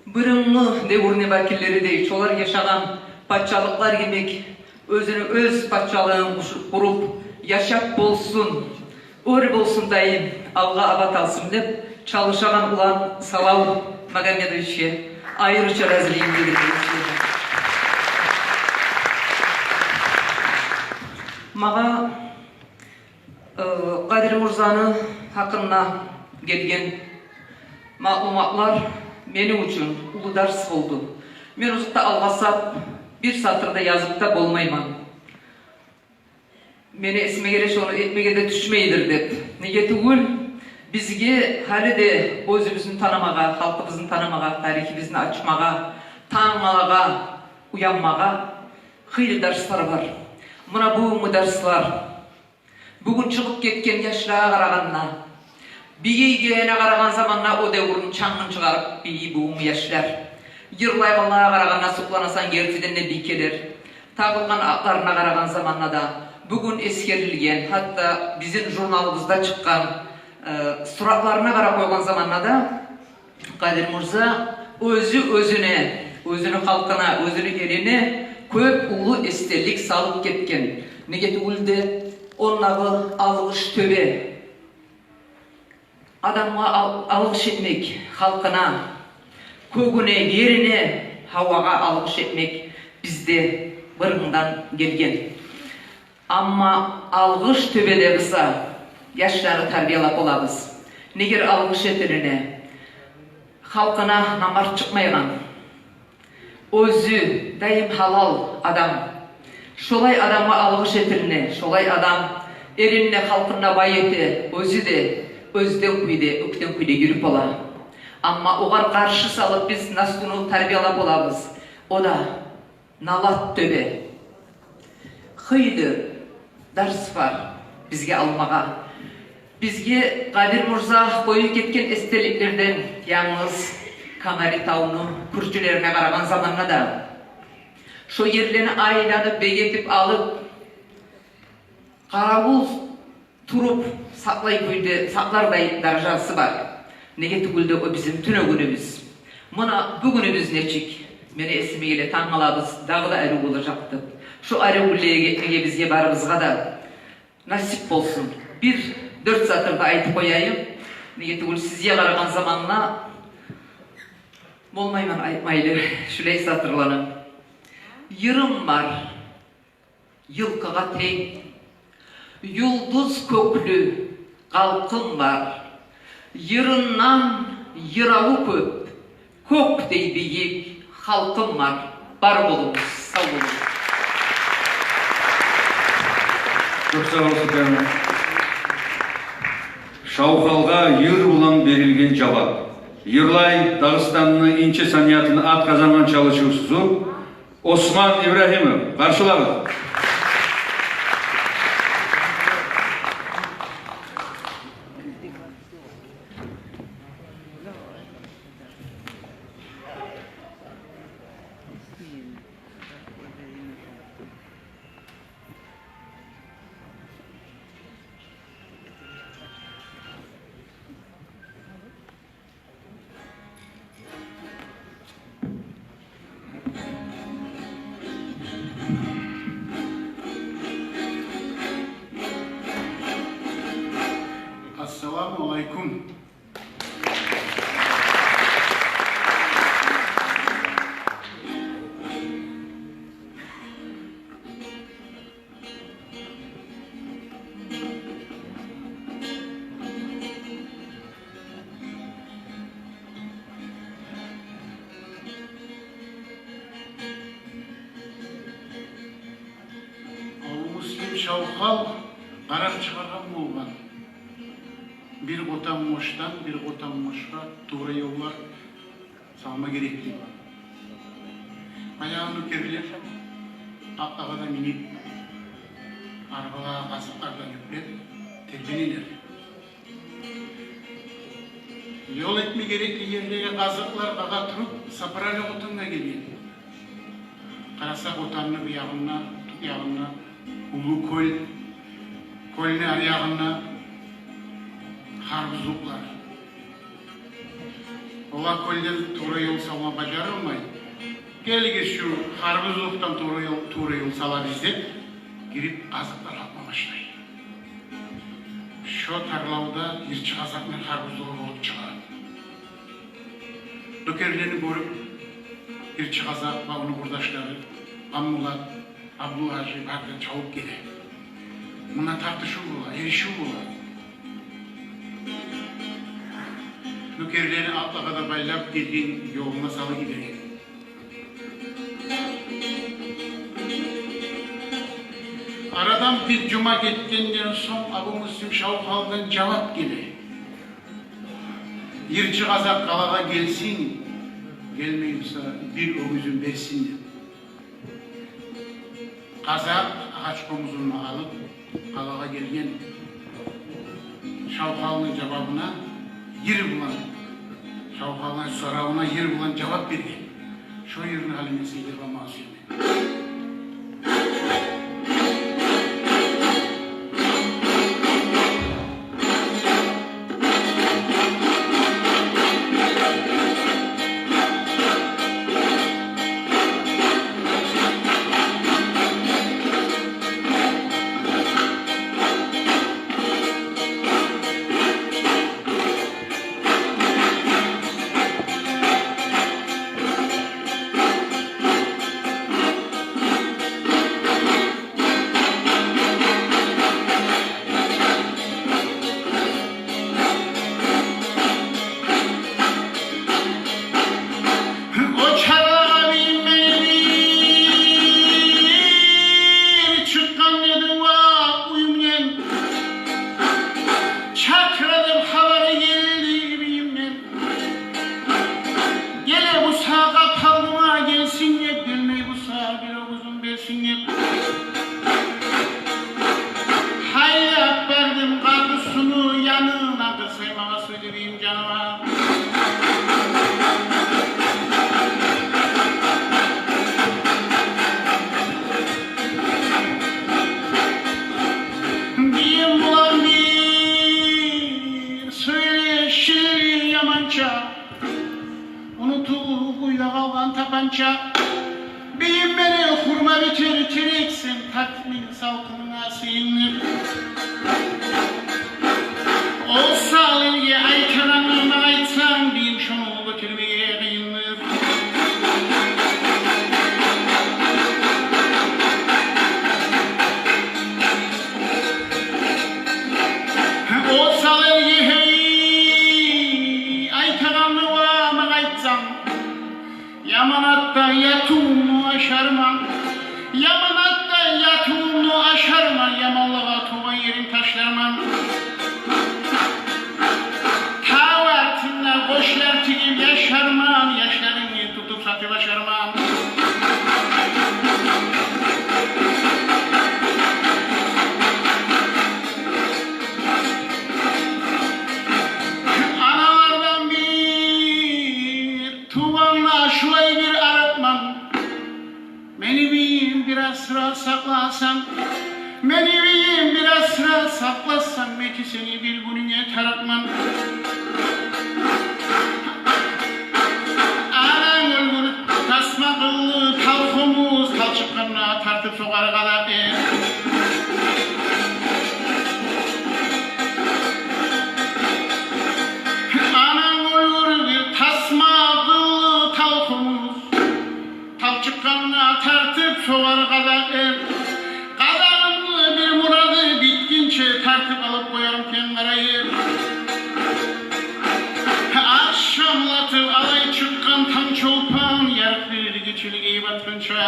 Бырынгъы девюрню вакиллери де шолар яшагъан пачалыкълар йимик, оьзюню оьз пачалыгъын къуш-, къуруп, яшап болсун, оьр болсун дайым, алгъа абат алсын деп, чалышагъан улан Салав Магомедовичге айрыча разилигин билдирмеге сюемен. Магъа Э, Къадир Мурзаны гьакъында гелген маълуматлар мени учун уллу дарс болду. Мен узакъ да алгъасап, бир сатыр да язып да болмайман. Мени эсиме геле, шону этмеге де тюшмейдир деп. Неге тюгюл, бизге гьали де оьзюбюзню танымагъа, халкъыбызны танымагъа, тарихибизни ачмагъа, тангалагъа уянмагъа хыйлы дарслар бар. Муна бугюнгю дарслар. Бугюн чыгъып гетген яшлагъа къарагъанда, бийий гелегине къарагъан заманда, о девюрню чангын чыгъарып бийий бугюнгю яшлар. Йырлайгъанлагъа къарагъанда, сукъланасан, гертиден де бийкелер. Тагъылгъан атларына къарагъан заманда да, бугюн эсгерилген, гьатта бизин журналыбызда чыкъгъан, э, суратларына къарап къойгъан заманда да, Къадир Мурза оьзю оьзюне, оьзюню халкъына, оьзюню элине кёп уллу эсделик салып гетген. Неге тюгюл де, ондагъы алгъыш тёбе. Адамгъа ал-, алгъыш этмек, халкъына, кёгюне, ерине, гьавагъа алгъыш этмек бизде бырынгъдан гелген. Амма алгъыш тёбеде буса, яшланы тарбиялап болабыз. Негер алгъыш этилине, халкъына намарт чыкъмайгъан, оьзю дайым гьалал адам. Шолай адамгъа алгъыш этилине, шолай адам элин де, халкъын да бай эте, оьзю де оьзден кюйде, оьктем кюйде юрюп бола. Амма огъар къаршы салып биз наслуну тарбиялап болабыз. О да налат тёбе. Хыйлы дарс бар бизге алмагъа. Бизге Къадир Мурза къоюп гетген эсделиклерден янгыз Камари тавну кюрчюлерине къарагъан заманда да, шо ерлени айланып, бегетип алып, къаравул туруп сакълай кюйде, сакълардай даражасы бар. Неге тюгюл де, о бизин тюнегюнюбюз. Муна бугюнюбюз нечик? Мени эсиме геле, тангалабыз дагъы да арив болажакъ деп. Шо арив гюнлеге гетмеге бизге барыбызгъа да насип болсун. Бир дёрт сатыр да айтып къояйым. Неге тюгюл, сизге къарагъан заманда болмайман айтмайлы шулай сатырланы. Йырым бар. Йылкъыгъа тенг, юлдуз кёклю къалкъым бар. Йырындан йыраву кёп, кёкдей бийик халкъым бар. Бар болугъуз, сав болугъуз. Кёп сав бол, Султан. Шавхалгъа йыр булан берилген жавап. Йырлай Дагъыстанны инче саниятына ат къазангъан чалышывчусу Осман Ибрагьимов, къаршылагъыз. Ассаламу алайкум. Уллумуслим Шавхал къарап чыгъаргъан болгъан. Бир къотан мошдан бир къотан мошгъа тувра ёллар салма герек деп. Баягъы нёгерлер атлагъа да минип, арбалагъа къазыкълар да юклеп тербенелер. Ёл этме герекли ерлеге къазыкълар багъа туруп, Сапарали къотангъа гелген. Къараса, къотанны бу ягъында, тюп ягъында уллу кёл, кёлню ари ягъында харбузлукълар. Олар кёлден тувра ёл салма бажарылмай, гелигиз, шу харбузлукъдан тувра ёл, тувра ёл салабыз деп, гирип, къазыкълар къазма башлай. Шо тарлавда йырчы къазакъ мен харбузлугъу болуп чыгъа. Нёкерлени гёрюп, йырчы къазакъ ва ону къурдашлары Къамбулат, Абдулгьажи бары да чабып геле. Мунда тартышыв бола, эришив бола. Нёкерлени атлагъа да байлап, гелген ёлуна салып йибере. Арадан бир жума гетгенден сонг Абумуслим Шавхалдан жавап геле: йырчы къазакъ къалагъа гелсин, гелмей буса, бир оьгюзюн берсин деп. Къазакъ агъач къомузун алып, къалагъа гелген. Шавхалны жавабына йыр булан, Шавхалны соравуна йыр булан жавап берген. Шо йырны гьали мен сизге йырлама сюемен. О чарлагъа бийим мени бир чыкъгъан эдим ва уьюмден, чакъыра деп хабар гелди бийимден. Геле буса, къапалдыма гелсин деп, гелмей буса, бир оьгюзюн берсин деп. Гьайдап бардым къарт уьстюню янына, къырсаймагъа сюйдю бийим жаныма. Бийим булан бир сёйлешди яманча, унутулуп уьйде къалгъан тапанча. Бийим мени хурма битер терексен, тарт мени салкъынынга сыйынып. Осал элге айтагъанны магъа айтсанг, бийим, шону гётермеге къыйындыр. Осал элге, гьей, айтагъанны ва магъа айтсанг, яман атда ятывумну ашарман, яман атда ятывумну ашарман, яманлагъа тувгъан ерин ташларман. Тав артында къошлар тигип яшарман, яшларынгны тутуп сатып ашарман. Аналардан бир тувгъанда шулай бир арыкъман. Мени бийим, бир асырап сакъласанг, мени бийим, бир асырап сакъласанг, мен чи сени бир гюнюнге тарыкъман. Ананг оьлгюр тасма къыллы тал хомуз, тал чыкъгъанда тартып согъар къазакъ эр. Ананг оьлгюр бир тасма къыллы тал хомуз, тал чыкъгъанда тартып согъар къазакъ эр. Къазагъымны бир мурады битгинче, тартып алып къоярман кен къара ер. Акъшамлатып алай чыкъгъан танг чолпан, ярыкъ берир гечелеге батгъынча.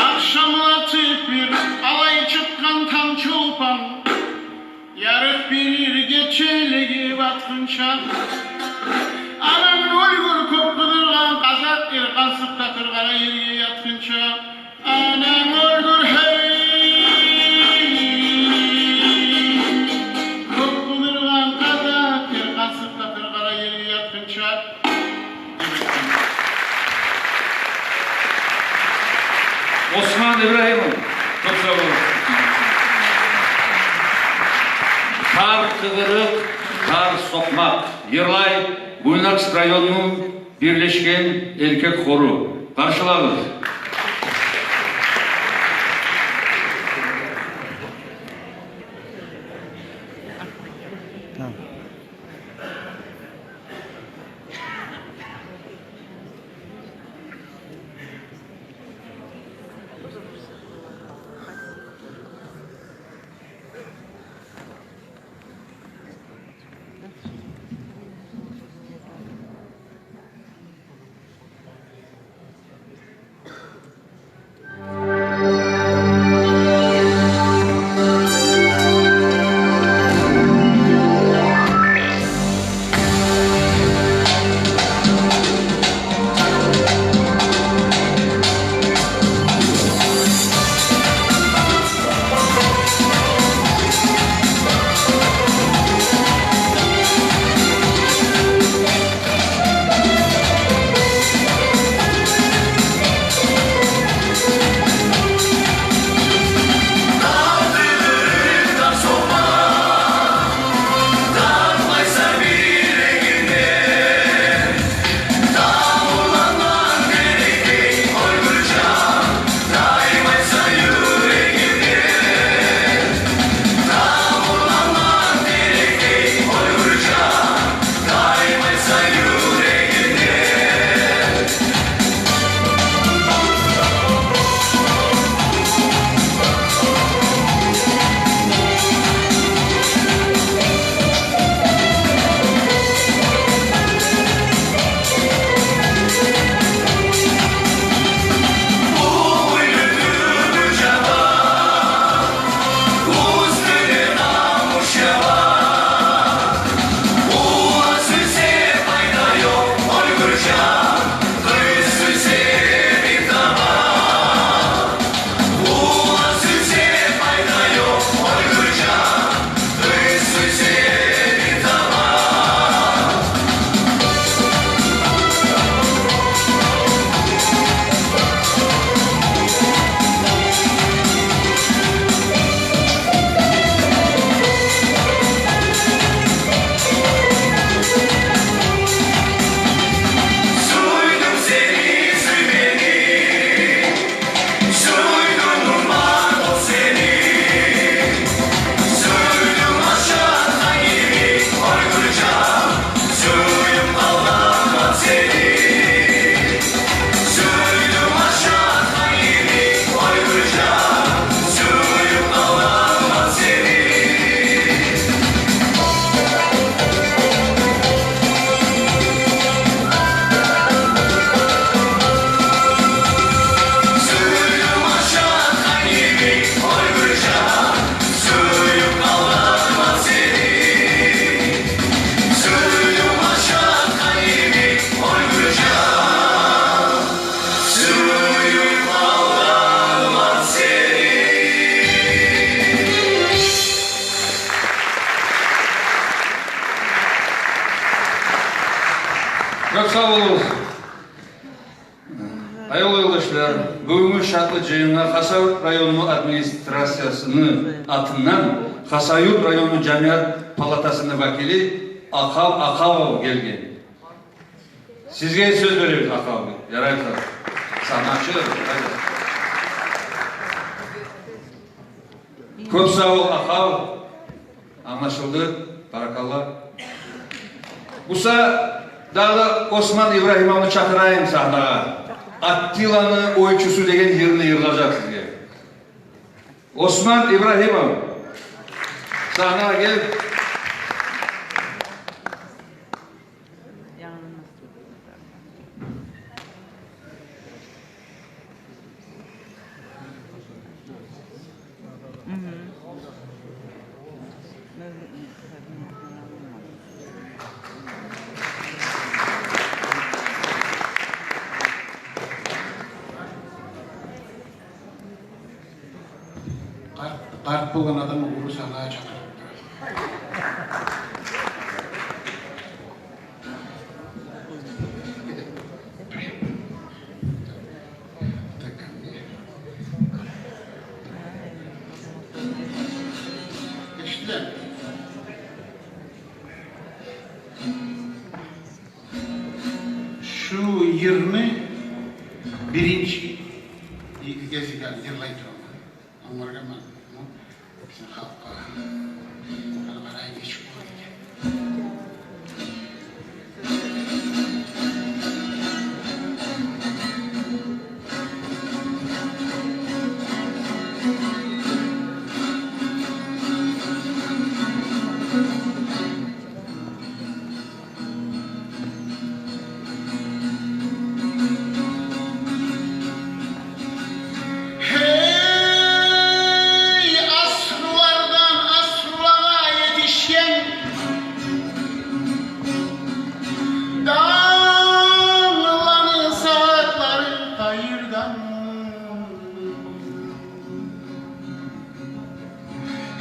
Акъшамлатып бир алай чыкъгъан танг чолпан, ярыкъ берир гечелеге батгъынча. Ананг оьлгюр кёп къыдыргъан къазакъ эр, къансыкъ татыр къара ерге ятгъынча. Ананг оьлгюр, гьей, кёп къыдыргъан къазакъ эр, къансыкъ татыр къара ерге ятгъынча. Осман Ибрагьимов, кёп сав болугъуз. Къыгъырыкъ, тар сокъмакъ. Йырлай Буйнакск районну бирлешген эркек хору. Къаршылагъыз. Кёп сав болугъуз. Аявлу ёлдашлар, бугюнгю шатлы жыйынгъа Хасавюрт районну администрациясыны атындан Хасавюрт районну жамият палатасыны вакили Акъав Акъавов гелген. Сизге сёз беребиз, Акъав. Ярайсыз. Сагьна чыгъыгъыз. Кёп сав бол, Акъав. Англашылды. Баракалла. Буса дагъы да Осман Ибрагьимовну чакъырайым сагьнагъа. «Аттиланы ойчусу» деген йырны йырлажакъ сизге. Осман Ибрагьимов, сагьнагъа гел. Къарт, къарт болгъан адам оьзюн сагьнагъа чакъырып турар. Эшитилеми? Йырны биринчи гезиги йырлай тураман. Онгаргъанман. Бизин халкъгъа. Гьали къарайыкъ, нечик болар экен. Гьей, асрулардан асрулагъа етишген, дангылланы сагьатлары къайырдан?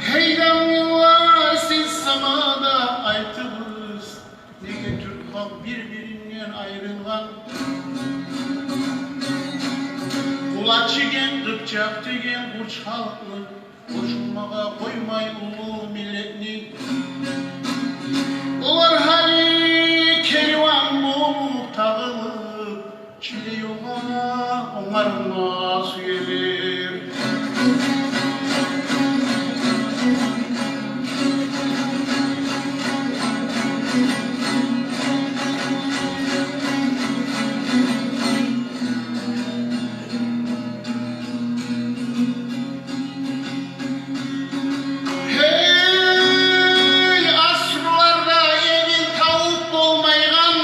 Гьей, дангыллар, сиз самада айтыгъыз, неге тюрк халкъ бир-биринден айрылгъан? Къулач деген, къыпчакъ деген къурч халкъны, къошулмагъа къоймай уллу миллетни. Олар гьали кериван болуп тагъылып, чиле ёлгъа онгарылма сюелер. Гьей, асруларда эбин тавуп болмайгъан,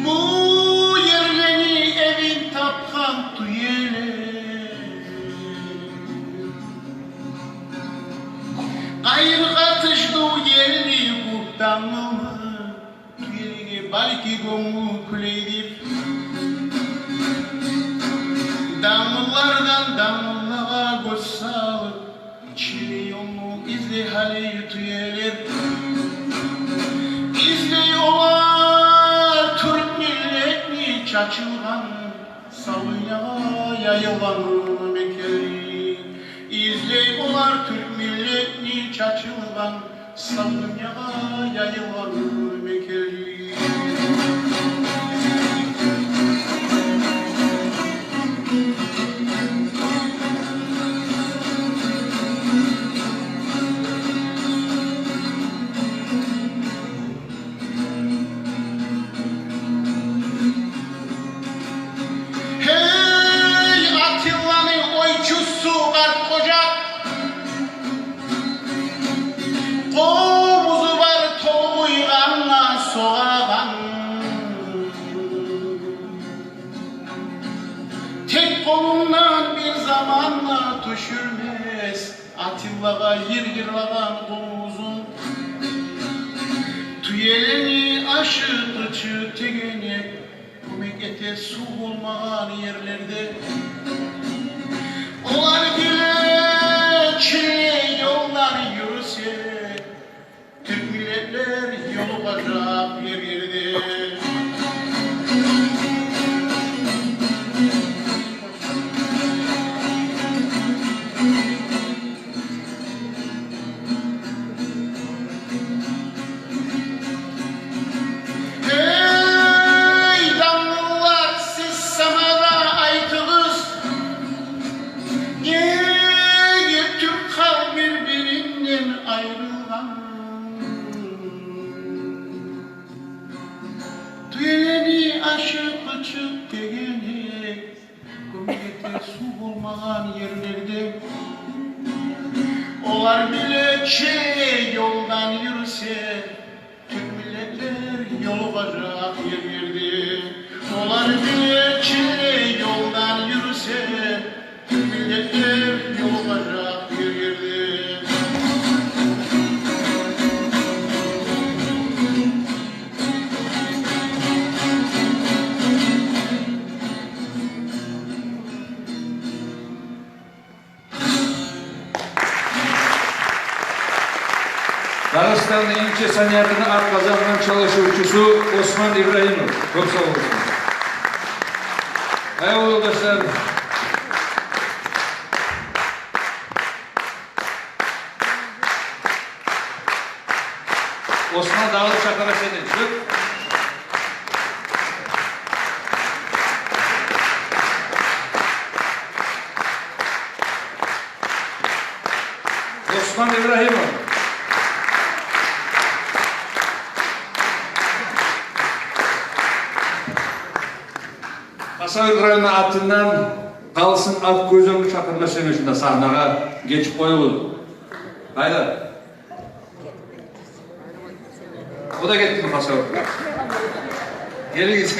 бу ерлени эбин тапгъан тюелер. Къайыргъа тыждыв гелди бу дангылны, тюелеге балики гёнгюл кюлейдир. Дангыллардан дангыллагъа гёз салып, чиле ёлну излей гьали тюелер. Излей олар тюрк миллетни чачылгъан, сав дюньягъа яйылгъан мекенли. Излей олар тюрк миллетни чачылгъан, сав дюньягъа яйылгъан мекенли. Гьей, Атилланы ойчусу Къарт Къожакъ, къомузу бар толгъуйгъангъа согъагъан. Тек къолундан бир заманда тюшюрмес Атиллагъа йыр йырлагъан къомузун. Тюелени ашы-къычы тегенек кёмек эте сув болмагъан ерлерде. Олар биле чиле ёлдан юрюсе, тюрк миллетлер ёлугъажакъ ер-ерде. Гьей, дангыллар, сиз самада айтыгъыз, неге тюрк халкъ бир-биринден айрылгъан? Тюелени ашы-къычы тегенек кёмек эте сув болмагъан ерлерде. Олар биле чиле ёлдан юрюсе, тюрк миллетлер ёлугъажакъ ер-ерде. Олар биле чиле ёлдан юрюсе, тюрк миллетлер ёлугъажакъ ер-ерде. Дагъыстанны инче саниятыны атгъазангъан чалышывчусу Осман Ибрагьимов. Кёп сав болсун. Ай, ёлдашлар. Осман, дагъы да чакъыра сени. Чыкъ. Осман Ибрагьимов. Хасавюрт районну атындан къалсын ат гёзюм, чакъырма сюемен шунда сагьнагъа, гечип къоюгъуз. Гьайда. О да гетдими Хасавюртгъа? Гелигиз.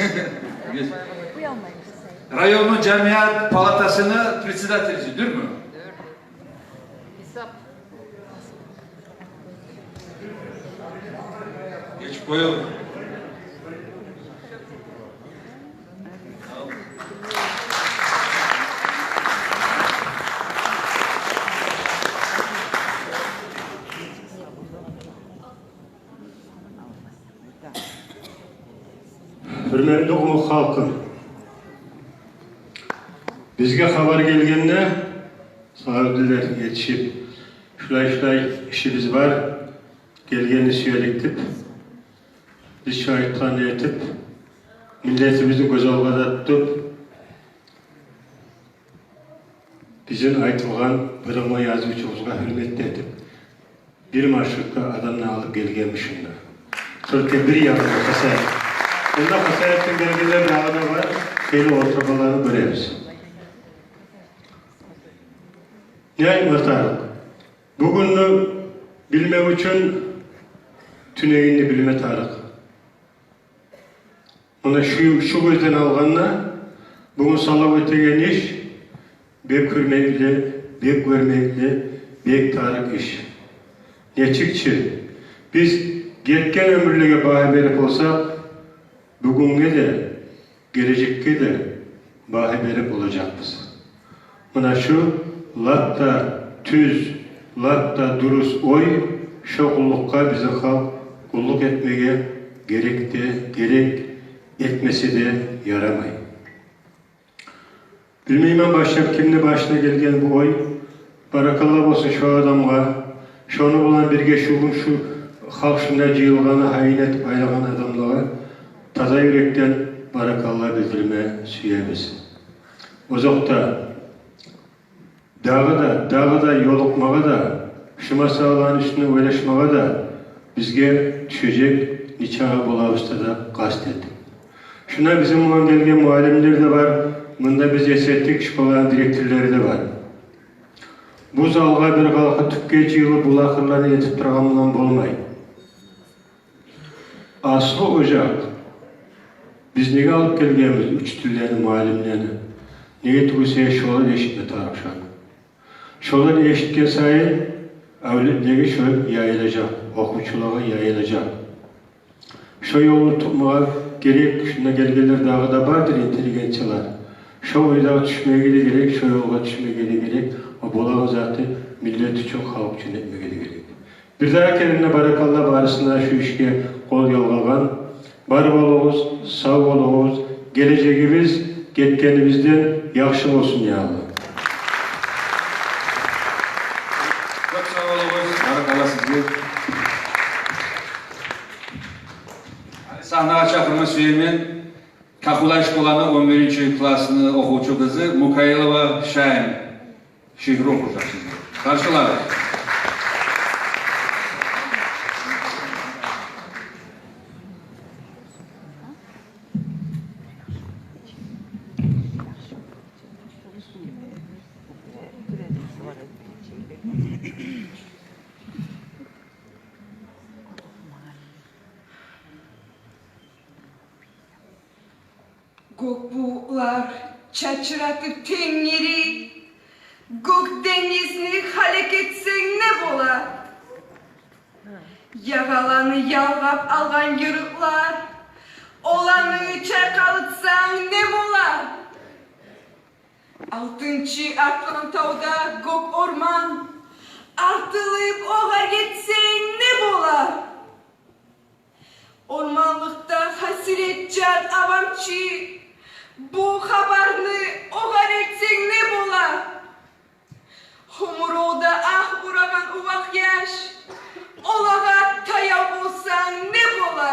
Районну жамият палатасыны председателиси дюрмю? Гечип къоюгъуз. Гьюрметли къумукъ халкъым, бизге хабар гелгенде, сагьабилер етишип, шулай-шулай ишибиз бар, гелгенни сюелик деп, биз шо айтгъанны этип, миллетибизни гёз алгъа да тутуп, бизин айтылгъан биринчи язывчубузгъа гьюрмет де этип, бир маршрутгъа адамны алып гелгенбиз шунда. Только бир ягъында Хасавюрт. Онда Хасавюртдан гелгенлер дагъы да бар, шолай олтургъанланы гёребиз. Не айтма тарыкъ? Бугюнню билмек учун тюнегюнню билме тарыкъ. Муна шу, шу гёзден алгъанда, бугюн савлап оьтеген иш бек гьюрметли, бек гьюрметли, бек тарыкъ иш. Нечик чи? Биз гетген оьмюрлеге багьа берип болсакъ, бугюнге де, гележекге де багьа берип болажакъбыз. Муна шу лап да тюз, лап да дурус ой, шо къуллукъгъа бизин халкъ къуллукъ этмеге герек де герек, этмесе де ярамай. Билмеймен башлап кимни башына гелген бу ой. Баракалла болсун шо адамгъа, шону булан бирге шу гюн шу халкъ шунда жыйылгъаны гьайын этип айлагъан адамлагъа таза юрекден баракалла билдирме сюебиз. Озокъда, дагъы да, дагъы да ёлукъмагъа да, шу масъалаланы уьстюнде ойлашмагъа да бизге тюшежек, нечакъы болабыз да къаст этип. Шунда бизин булан гелген муаллимлер де бар, мунда биз эс этдик, школаны директорлары да бар. Бу залгъа бир халкъ тюпге жыйылып, бу лакъырланы этип турагъан булан болмай. Аслу ожакъ, биз неге алып гелгенбиз учительлени, муаллимлени? Неге тюгюл эсе, шолар эшитме тарыкъ шону. Шолар эшитген сайын, авлетлеге шо яйылажакъ, охувчулагъа яйылажакъ. Шо ёлну тутмагъа герек, шунда гелгенлер дагъы да бардыр, интеллигенциялар. Шо ойгъа тюшмеге де герек, шо ёлгъа тюшмеге де герек, о болагъан затны миллет учун, халкъ учун этмеге де герек. Бирдагъы керен де баракалла барысына, шу ишге къол ялгъагъан. Бар болугъуз, сав болугъуз. Гележегибиз гетгенибизден яхшы болсун, я Аллагь. Кёп сав болугъуз, баракалла сизге. Сагьнагъа чакъырма сюемен Кахулай школаны он биринчи классны охувчу къызы Мукаилова Шайн. Шиъру охужакъ сизге. Къаршылагъыз. Гёк булутлар чачыратып тенгири, гёк денгизни гьалек этсенг не бола? Ягъаланы ялгъап алгъан йырыкълар, оланы чайкъалтсанг не бола? Алтынчы артгъан тавда гёк орман артылып огъар гетсенг не бола? Орманлыкъда гьасирет жан авамчы, бу хабарны огъар элтсенг не бола? Хомуровда агь урагъан увакъ яш, олагъа таяв болсанг не бола?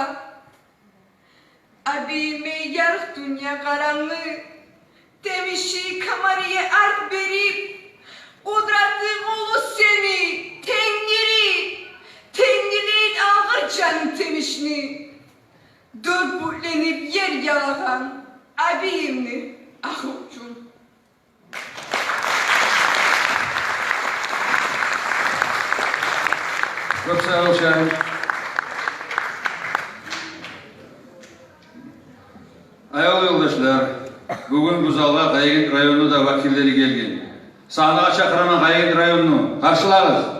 Абийиме ярыкъ дюнья къарангы, темиши Камарие арт берип, къудратынг уллу сени, тенг Кёп сав бол, Шариф. Аявлу ёлдашлар, бугюн бу залгъа Къаягент районну да вакиллери гелген. Сагьнагъа чакъыраман Къаягент районну. Къаршылагъыз.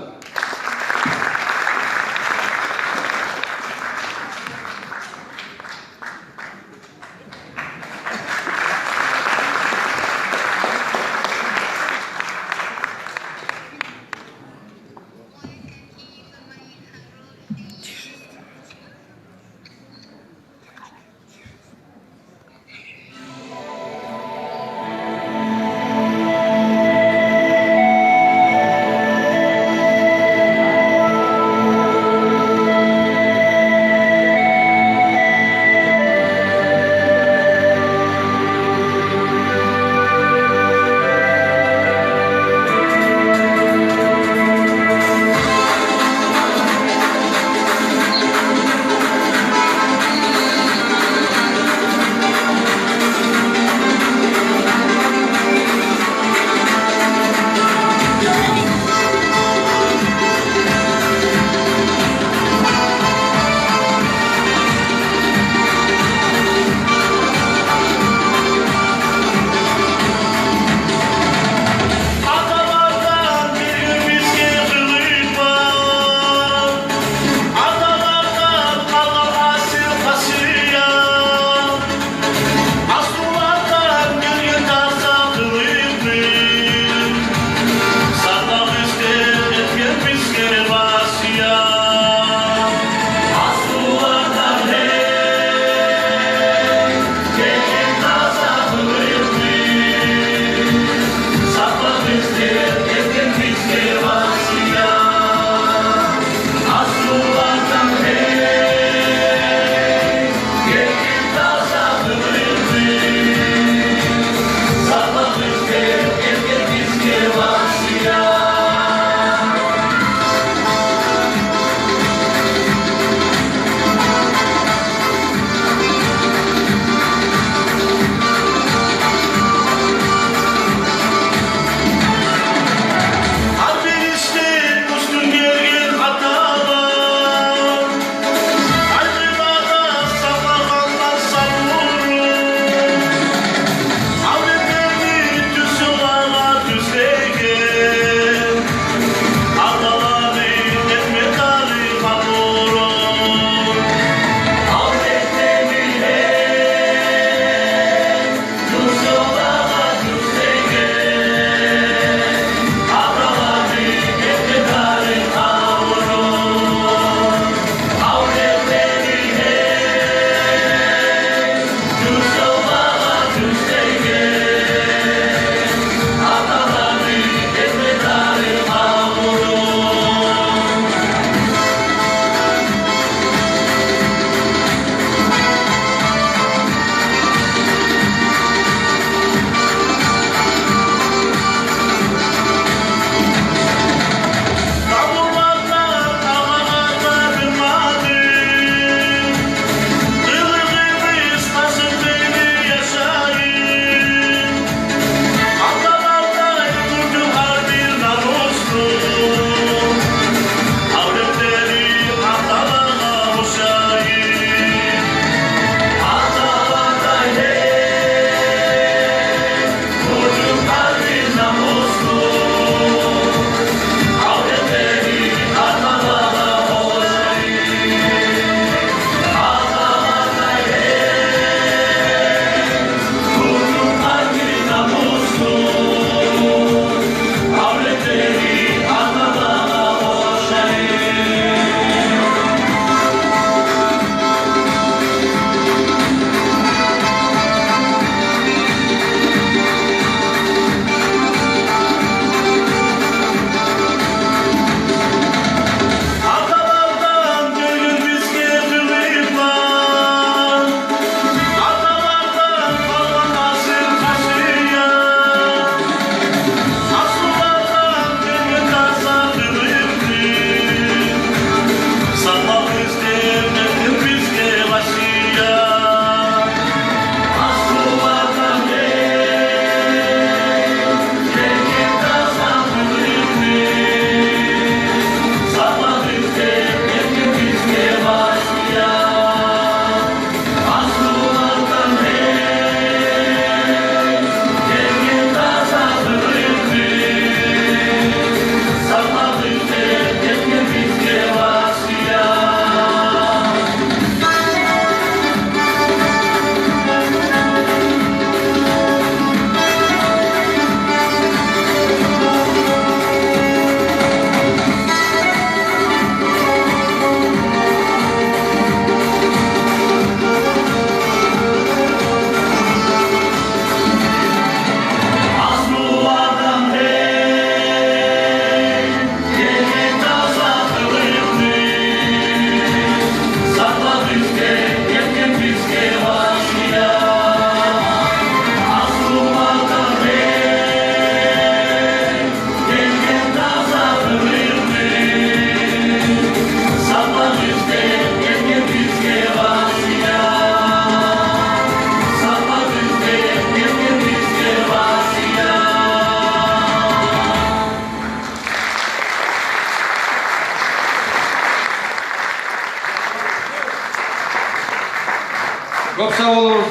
Сав болугъуз.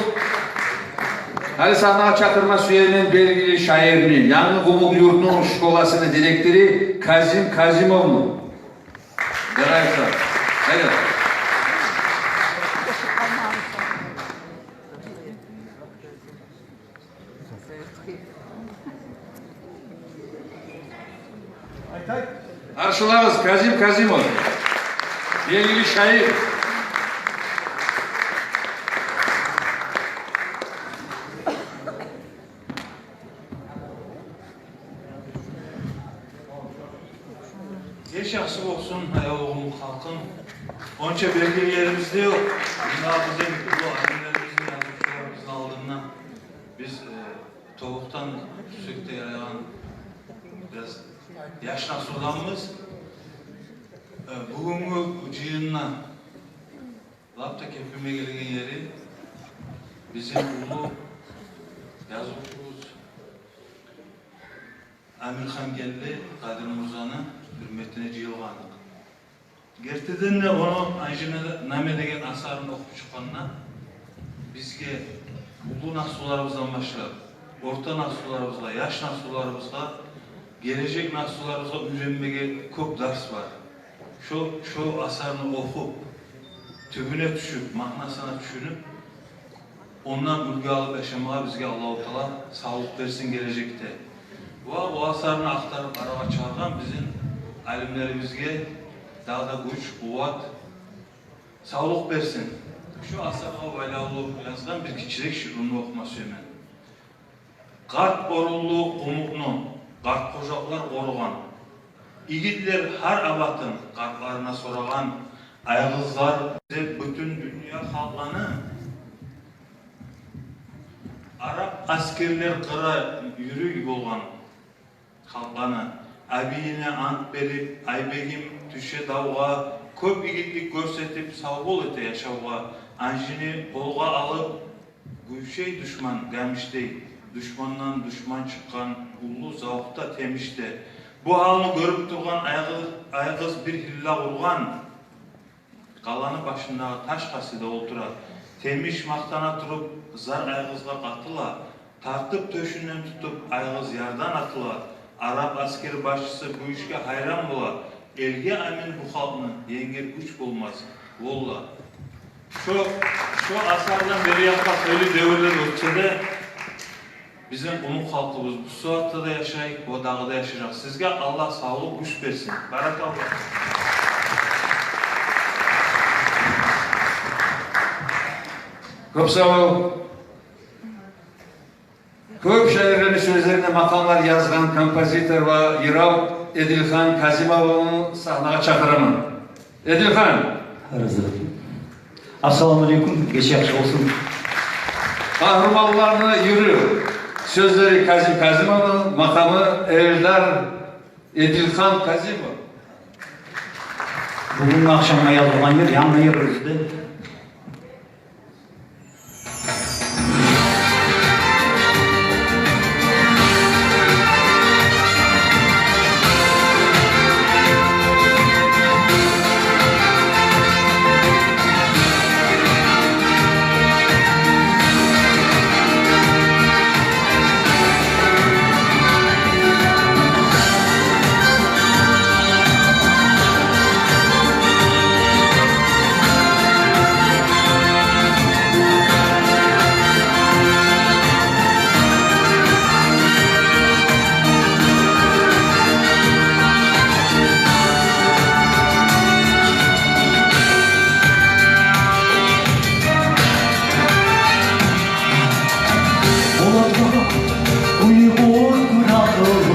Гьали сагьнагъа чакъырма сюемен белгили шаирни, Янгы Къумукъ юртну школасыны директору Казим Казимовну. Дарайса. Гьайда. Къаршылагъыз, Казим Казимов, белгили шаир. Геч яхшы болсун, аявлу къумукъ халкъым. Онча белгили ерибиз де ёкъ. Мунда бизин бу алимлерибизни, язывчуларыбызны алдында биз, э, тобукъдан тюсек де ярайгъан бираз яш насилденбиз. Э, бугюнгю жыйынны лап да кепиме гелген ери бизин уллу язывчубуз Амирхан Гелди Къадирмурзаны гьюрметине жыйылгъандыкъ. Гертиден де, ону «Анжина наме» деген асарын охуп чыкъгъанда, бизге уллу насилденибизден башлап, орта насилденибизге, яш насилденибизге, гележек насилденибизге уьйренмеге кёп дарс бар. Шо, шо асарны охуп, тюбюне тюшюп, маънасына тюшюнюп, ондан уьлгю алып яшамагъа бизге Аллагьу Таала савлукъ берсин гележекде. Ва бу асарны ахтарып арагъа чыгъаргъан бизин алимлерибизге дагъы да гюч, къуват, савлукъ берсин. Шо асаргъа байлавлу язгъан бир гиччирек шиърумну охума сюемен. Къарт орунлу къумукъну къарт къожакълар къоругъан. Игитлер гьар абатын къартларына сорагъан. Айгъызлар деп бютюн дюнья халкъланы. Араб аскерлер къыра юрюй болгъан халкъланы. Абийине ант берип, Айбегим тюше давгъа, кёп игитлик гёрсетип, савбол эте яшавгъа. Анжини къолгъа алып, гюйшей душман гамишдей. Душмандан душман чыкъгъан уллу завукъда, темишде. Бу гьалны гёрюп тургъан айгъыз, айгъыз бир гьилла къургъан. Къаланы башындагъы таш къасиде олтура. Темиш макътана туруп, зар айгъызгъа къатыла. Тартып тёшюнден тутуп, айгъыз ярдан атыла. Араб аскер башчысы бу ишге гьайран бола. Элге амин бу халкъны енгер гюч болмас, волла. Шо, шо асардан бери якъгъа хыйлы девюрлер оьтсе де, бизин къумукъ халкъыбыз бу сагьатда да яшай, о дагъы да яшажакъ. Сизге Аллагь савлукъ, гюч берсин. Баракалла. Кёп сав бол. Кёп шаирлени сёзлерине макъамлар язгъан композитор ва йырав Эдилхан Казимовну сагьнагъа чакъыраман. Эдилхан. Ассаламу алейкум, гече яхшы болсун. Къагьруманланы юрю. Сёзлери Казим Казимовну, макъамы Эльдар Эдилхан Казимов. Бугюн ахшамгъа язылгъан йыр, янгы йыр оьзю де. Болажакъ уьйгюр гюн агъылып,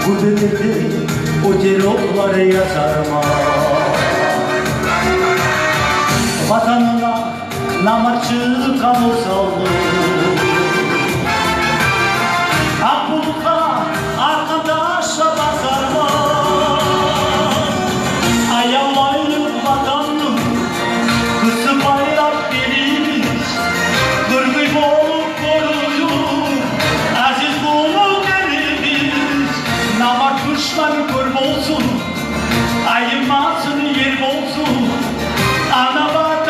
гюбелерде отероклар язарман. Ватанына намарт чыкъгъан осаллы, акъ булутгъа аркъан ташлап базарман. Аявлайлы Ватанны къысып байлап белибиз, гюргюй болуп гёрюнюп азиз къумукъ элибиз. Намарт душман кёр болсун, айырмасын ер болсун, ана Ватан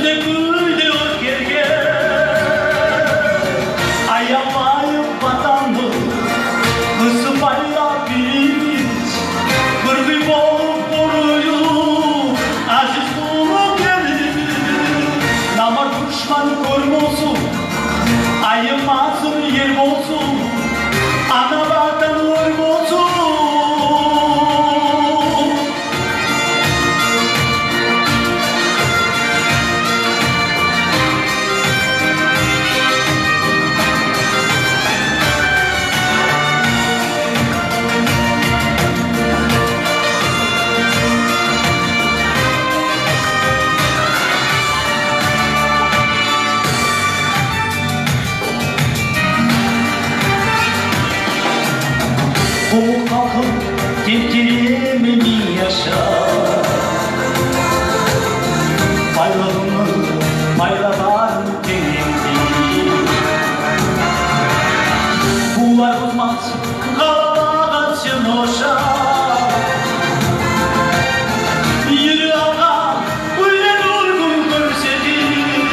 Де гюл де оьргерген, аялайыкъ Ватанны, къызып байлап биригиз. Бир кюй болуп къоруйукъ азиз уллу элибиз. Намарт душман кёр болсун, айымасын ер болсун, ана Ватан оьр болсун. Къумукъ халкъым, тентиремени яшап, байлыгъымны байлап барып терендир. Булар озмас къалаларда сен ошап, йыгъылгъан уьйлер оьргюн гёрсетип.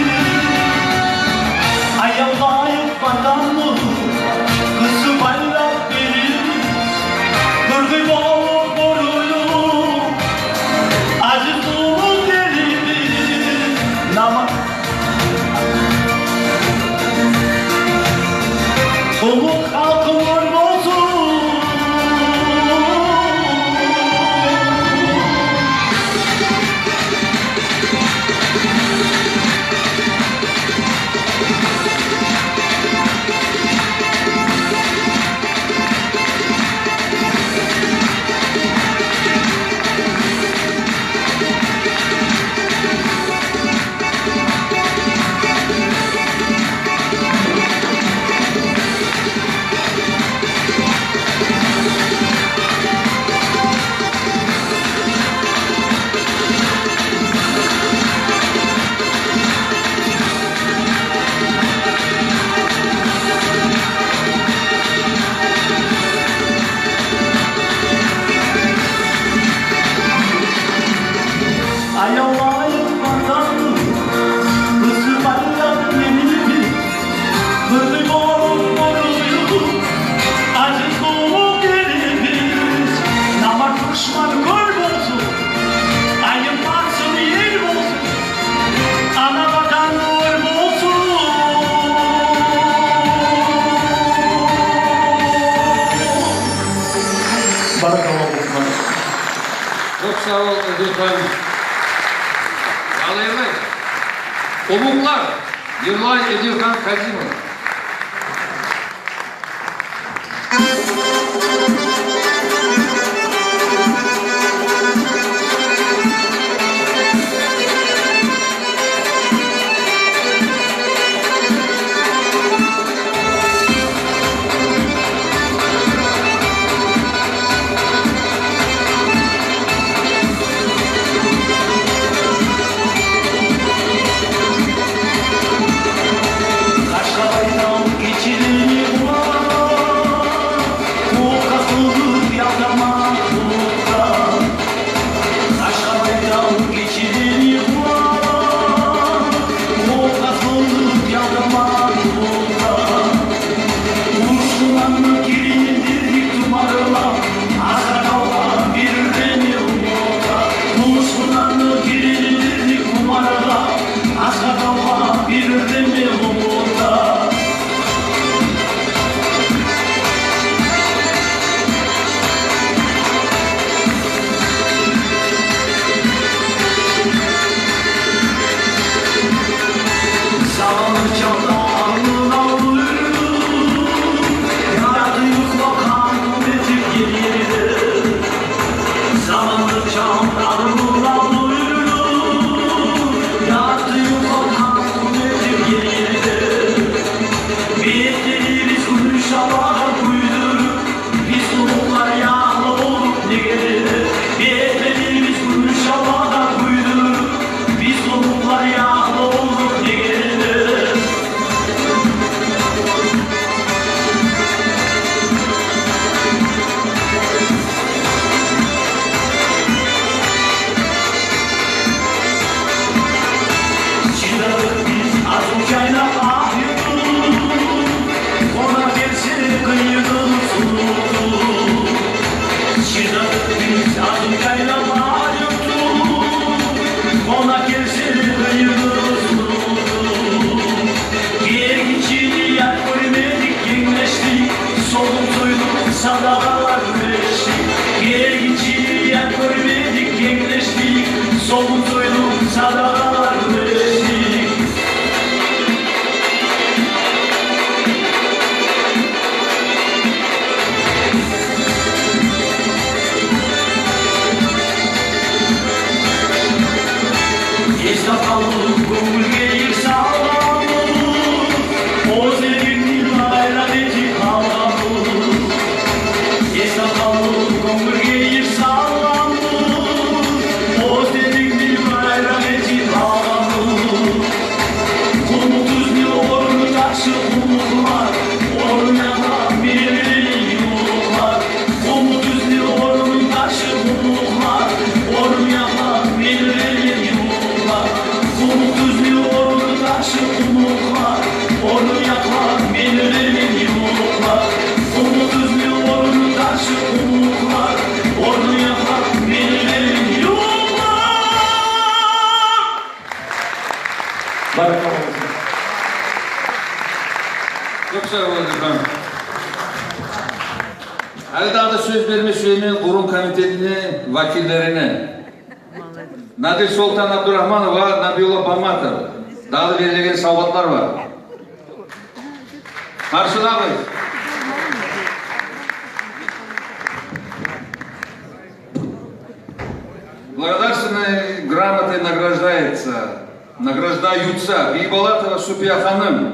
Аялайыкъ Ватанны, къызып байлап биригиз. Бир кюй болуп къоруйукъ азиз уллу элибиз. Намарт Къумукъ халкъым оьр болсун. Аялайыкъ Ватанны, къызып байлап биригиз. Бир кюй болуп къоруйукъ азиз уллу элибиз. Намарт душман кёр болсун, айымасын ер болсун, ана Ватан оьр болсун. Баракаллагьу фикум. Кёп сав бол, Эдирхан. Алайлы. Къумукълар, йырлай Эдирхан Казимов. Кёп сав бол, Дюрхан. Гьали дагъы да сёз берме сюемен къурум комитетини вакиллерине. Надир Солтан Абдурагьманов ва Набиулла Баматов. Дагъы да берилеген савгъатлар бар. Къаршылагъыз. Благодарственной грамотой награждается, награждаются Бийболатова Супия ханум,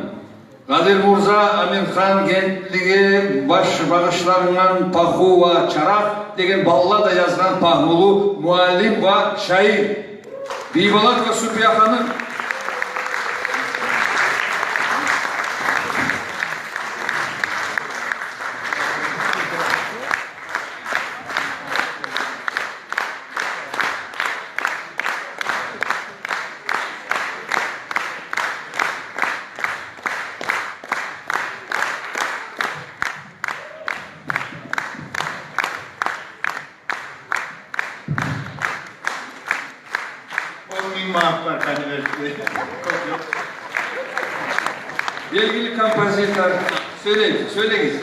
Къадирмурза Амирхангентлиге баш-, багъышлангъан «Паху ва чаракъ» деген баллада язгъан пагьмулу муаллим ва шаир Бийболатова Супия ханум. Он минг манат бар, конечно. Белгили композитор. Сёйлегиз, сёйлегиз.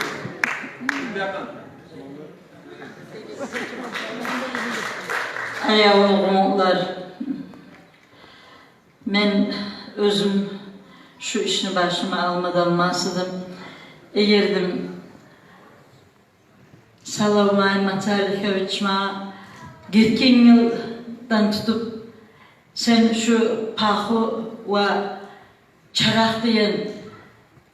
Аявлу къумукълар, мен оьзюм шу ишни башыма алмадан масыдым. Эгердим Салавмай Маталихович магъа гетген йылдан тутуп, сен шу «Паху ва чаракъ» деген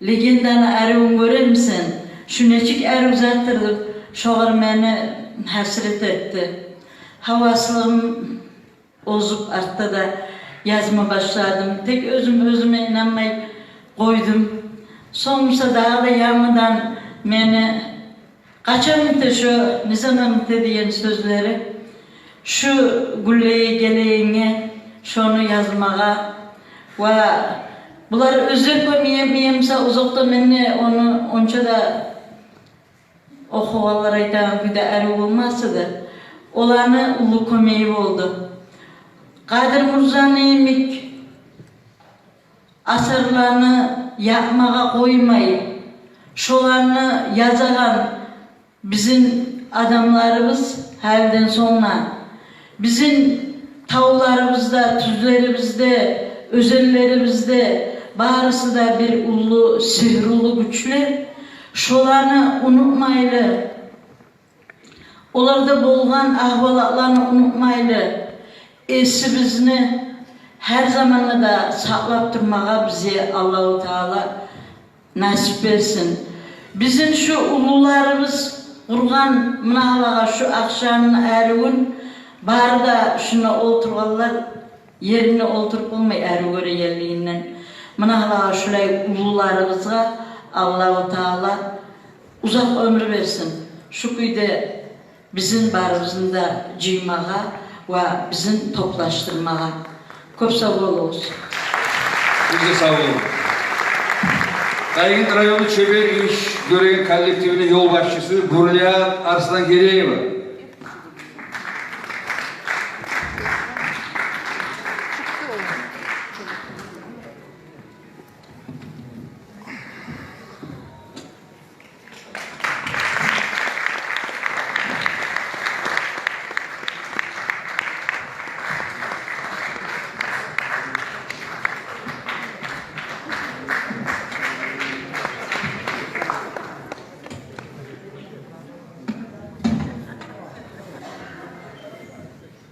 легенданы аривюн гёремисен? Шу нечик арив затдыр деп, шогъар мени гьасирет этди. Гьаваслыгъым озуп, артда да язма башладым. Тек оьзюм оьзюме инанмай къойдум. Сонг буса дагъы да янгыдан мени къачан бите шо, не заман бите деген сёзлери, шу гюнлеге гелегенге шону язмагъа. Ва булар оьзлер кёмек этмей буса, узакъда мен де ону онча да охугъанлар айтагъан кюйде арив болмас эди. Оланы уллу кёмеги болду. Къадирмурзаны йимик асарланы якъмагъа къоймай, шоланы язагъан бизин адамларыбыз гьалиден сонг да, бизин тавларыбызда, тюзлерибизде, оьзенлерибизде барысы да бир уллу сигьрулу гючлер. Шоланы унутмайлы, оларда болгъан агьвалатланы унутмайлы, эсибизни гьар заманда да сакълап турмагъа бизге Аллагьу Таала насип берсин. Бизин шу уллуларыбыз къургъан муна гьалагъа шу ахшамны аривюн бары да шунда олтургъанлар еринде олтуруп болмай, арив гёрегенлигинден. Муна гьалагъа шулай уллуларыбызгъа Аллагьу Таала узакъ оьмюр берсин. Шу кюйде бизин барыбызны да жыймагъа ва бизин топлашдырмагъа. Кёп сав болугъуз. Сиз де сав болугъуз. Къайгент районну чебер иш гёреген коллективини ёлбашчысы Бурлият Арслангереева.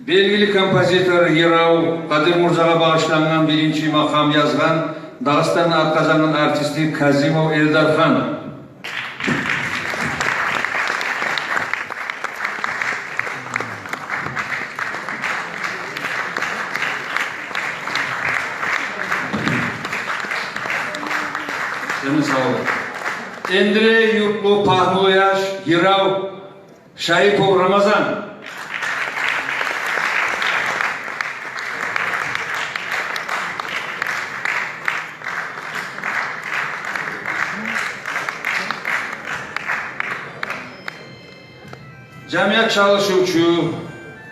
Белгили композитор, йырав, Къадирмурзагъа багъышлангъан биринчи макъам язгъан, Дагъыстанны ат къазангъан артисти Казимов Элдархан. Сени сав бол. Эндре юртлу, пагьмулу яш йырав Шайипов Рамазан. Жамият чалышывчу,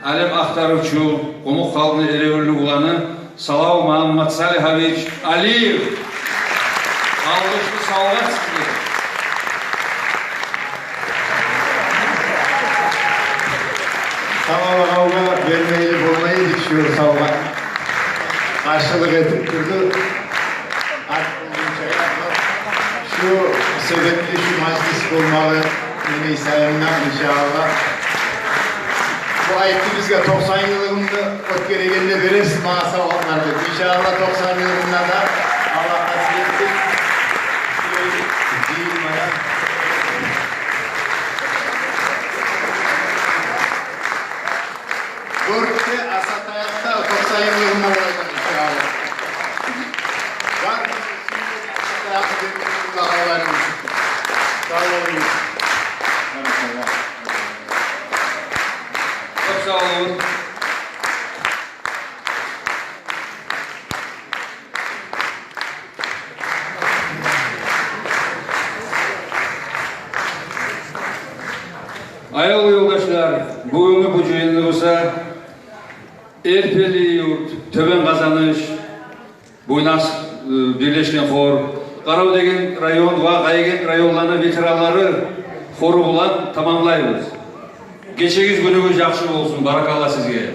алем ахтарывчу, къумукъ халкъны эревюллю уланы Салав Магьамматсалигьович Алиев. Алгъышлы савгъат сизге. Салав агъавгъа бермейли болмай эдик шу савгъатны. Къаршылыкъ этип турду. Ат болгъунча язды. Шу себепли шу мажлис болмагъы мени эсабымда, иншааллагь. Бу айтды бизге: «Токъсан йыллыгъымны оьтгерегенде берерсиз магъа савгъатлар», — деп. Иншааллагь, токъсан йыллыгъында да Аллагь насип этсин, шулай жыйылмагъа. Бёркде Асатаякъда токъсан йыллыгъында болажакъ, иншааллагь. Бар, Асатаякъны берип тургъанларыгъыз. Сав болугъуз. Баракаллагь. Кёп сав болугъуз. Аявлу ёлдашлар, бугюнгю бу жыйыныбыз буса Эрпели юрт, Тёбен Къазаныш, Буйнакск, э, бирлешген хор, Къаравдеген район ва Къаягент районланы ветеранлары хору булан тамамлайбыз. Гечегиз, гюнюгюз яхшы болсун, баракалла сизге.